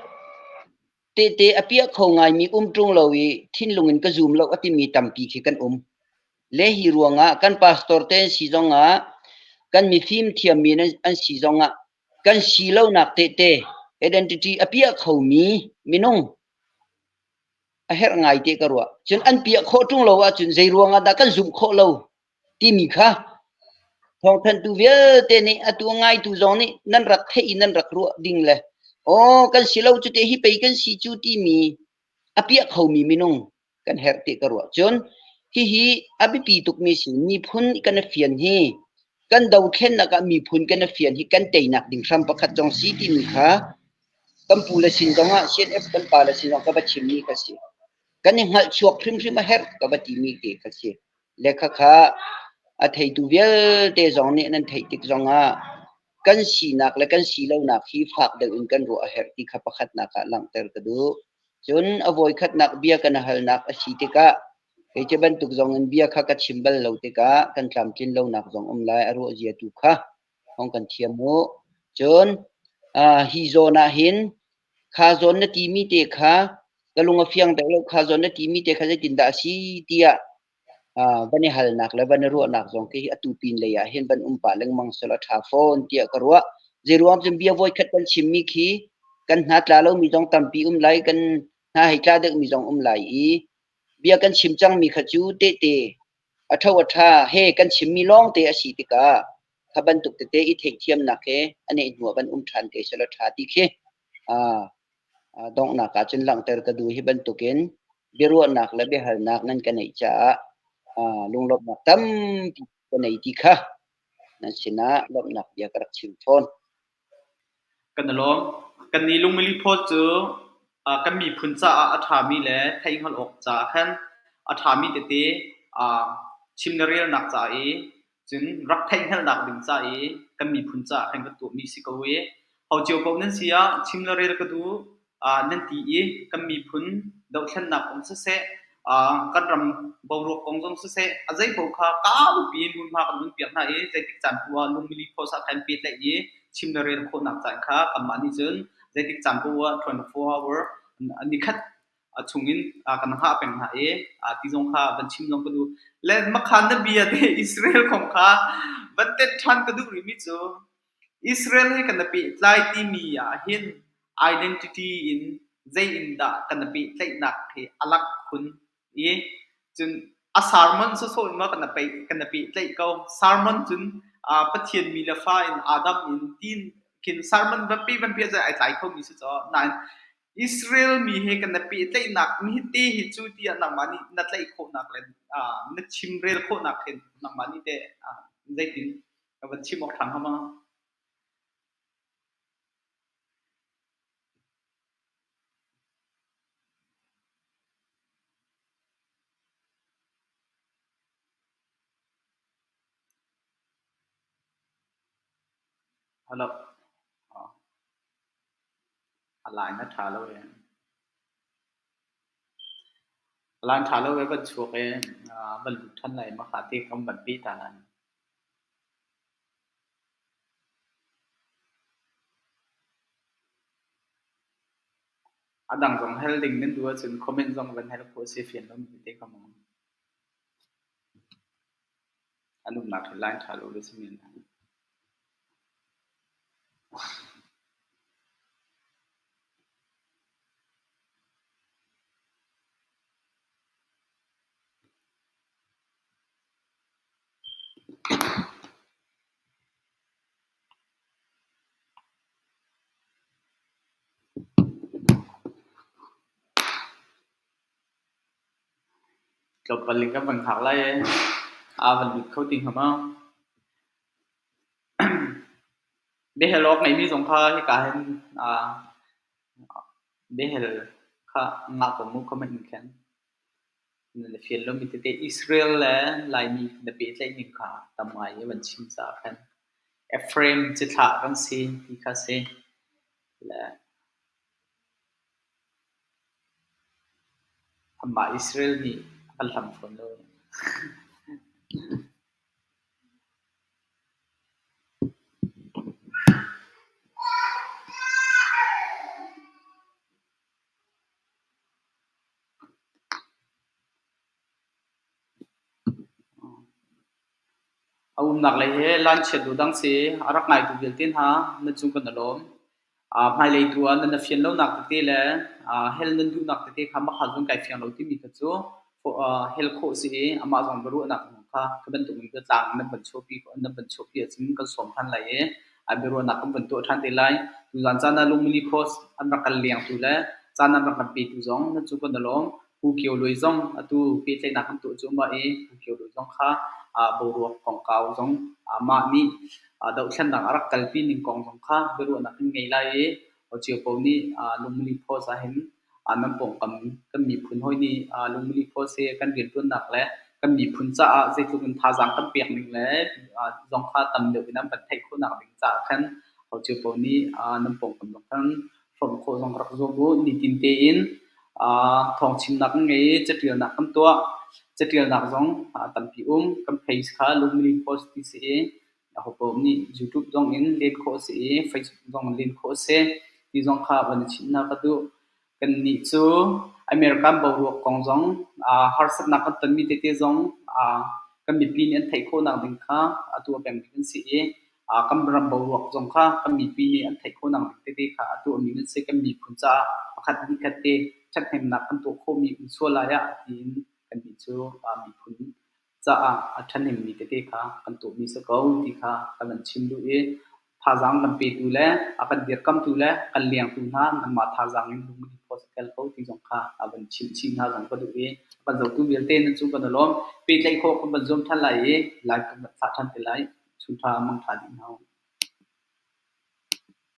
tehte a piah kho ngaimi um ṭung lo i thinlung in ka zum lo a timi tampi khi kan um. Le hi ruangah kan pastor te an si zongah kan mifim thiammi an si zongah kan si lonak tehte identity a piah khomi minung a herh ngai te ka ruah. Cun an piah khawh ṭung lo ahcun zei ruangah dah kan zumh khawh lo timi kha thawngthanhtu vialte nih atu ngaitu zong nih nan rak theih i nan rak ruah ding le aw kan si lo cu te hi pei kan si cu timi a piah khomi minung kan herh ti ka ruah. Cun hihi a biapi tukmi si miphun kan i fian hi kan dothlennak ah miphun kan i fian hi kan teinak ding hram pakhat zong si timi kha kan pu le sin zongah CNF kan pa le sin zong ka va chimmi kha si. Kan i hngalh chuak hrimhrim a herh ka va timi te kha si. Le khakha a theitu vialte zong nih nan theih tik zongah kan sinak le kan si lonak hi fak deuh in kan ruah a herh ti kha pakhatnak ah langhter ka duh. Cun a voikhatnak bia kan halnak a si tikah kei cu bantuk zong in bia kha ka chim bal lo tikah kan tlamtlin lonak zong um lai a ruah zia tu kha hong kan thiam u. Cun hi zawn ah hin kha zawn na timi te kha ka lung a fiang deuh lo kha zawn na timi te kha zeitindah a si tiah van i halnak le van i ruahnak zong khi atu pin lei ah hin van um pah lengmang sel a ṭha fawn tiah ka ruah. Zeiruang cun bia voikhat kan chimmi khi kan hna tla lomi zong tampi um lai, kan hna hei tla deuhmi zong um lai i bia kan chim cangmi kha cu tehte a ṭho a ṭha he kan chimmi lawngte a si tikah kha bantuk tete i theihthiamnak he a neh hnu ah van um ṭhan te sel a ṭha ti khi donghnak ah cun langhter ka duh. Hi bantukin biaruahnak le biahalnak nan ka neih caah lunglawmhnak tampi ka nei ti kha nan sinah lawmhnak bia ka rak chim fawn. Kan i lawm. Kan nih lungmili phaw cu kan miphun caah a ṭhami le theihhngalh awk caah khan a ṭhami tete chim le relnak ca i cun rak theihhngalhnak ding ca i kan miphun caah khan kan tuahmi si ko i ho cio paoh nan si ah chim le rel ka duh nan ti i kan miphun dohthlennak kong siseh kan ram boruak kong zong siseh a zei paoh kha kaupi in hmunhma kan hun piak hna i zeitik caan paoh ah lungmili phosa khan pehtlaih i chim le rel khawhnak caan kha kanmah nih cun zeitik caan paoh ah 24 hour nikhat chungin kan hngah peng hna i ti zong kha van chim zong ka duh. Le makhan na bia te Israel kong kha van tet ṭhan ka duh rihmi cu Israel he kan i pehtlai timi ah hin identity in zei in dah kan i pehtlaihnak hi a langh khun i cun a sermon sawsawh in maw kan i pehtlaih ko. Sermon cun Pathian mi le fa in Adam in tiin khin sermon van pe van pe ai tlai khomi si caw. Nain Israel mi he kan i pehtlaihnak mi te hi cu tiah nangmah nih na tlaih khawhnak le na chimrel khawhnak hin nangmah nih teh zeitin ka van chim awk ṭha hnga ma? Hello. A line a ṭha lo ee. A line ṭha lo ee van chuak ee van lut ṭhan lai ma kha te kam van pe ta lai. A dang zong hal ding nan duh ahcun comment zong van hal khawh a si fian lomi tete kha mu. An umnak hi line ṭha lo le si men lai. Tlawmpal in kan van hngak lai i aa van lut kho ti hnga maw? Biahal awk ngeimi zong kha hika hin biahal kha ngah ko mu comment in khan. Na fian lomi tete Israel le Laimi na pehtlaih ning kha tam ngai i van chim caah khan Ephraim cithlah kan si ti kha si. Le anmah Israel nih a kan hlam fawn lo. A umnak lei hi lanchiat dawh dang si. A rak ngaitu vialte hna nan cung kan i lawm. Hmailei tu ah nan i fian lonak tete le hel nan duhnak tete kha mah kha zong kai fiang lo timi kha cu hel khawh si i amah zong biaruahnak zong kha khi bantuk in biatlang nan van chuahpi nan van chuahpi ahcun kan sawm ṭhan lai i biaruahnak kan van tuah ṭhan te lai. Tuzaan caan ah Lungmili Post an rak kan lengtu le caan an rak kan petu zong nan cung kan i lawm. Pu Kio Luai zong atu pehtlaihnak kan tuah cuahmah i Pu Kio Luai zong kha boruak kongkau zong mah nih dohthlennak a rak kalpi ning kong zong kha biaruahnak kan ngei lai i cio paoh nih Lungmili Post ahhin nan pawngkam kan miphun hawi nih Lungmili Post hi kan rianṭuannak le kan miphun caah zeitluk in thazaang kan pek ning le zong kha tam deuh in an van theih khawhnak ding caah khan cio paoh nih nan pawngkam zong khan hrawmh khawh zong rak zuam u. Nitin tein thawngchimnak kan ngei i caṭialnak kan tuah. Caṭialnak zong tampi um. Kan page kha Lungmili Post ti si i ahopaoh nih YouTube zong in len khawh a si i Facebook zong in len khawh a si ti zong kha van i chimh hna ka duh. Kannih cu American boruak kong zong harsatnak kan tonmi tete zong kan mipi nih an theih khawhnak ding kha a tuah pengmi kan si i kan ram boruak zong kha kan mipi nih an theih khawhnak ding tete kha a tuahmi kan si. Kan miphun caah pakhat hnihkhat te ṭhathnemnak kan tuah khawhmi um sual lai ah tiin kannih cu miphun caah a ṭhahnemmi tete kha kan tuahmi si ko ti kha kan van chim duh i thazaang kan petu le a kan dirkamtu le kan lengtu hna nanmah thazaang in lungmui phaw kel ko ti zong kha a van chimh chih hna zong ka duh i a kan zohtu vialte nan cung kan i lawm. Pehtlaih khawh kan van zuam ṭhan lai i live kan van thlah ṭhan te lai. Chunṭha mangṭha dih hna u.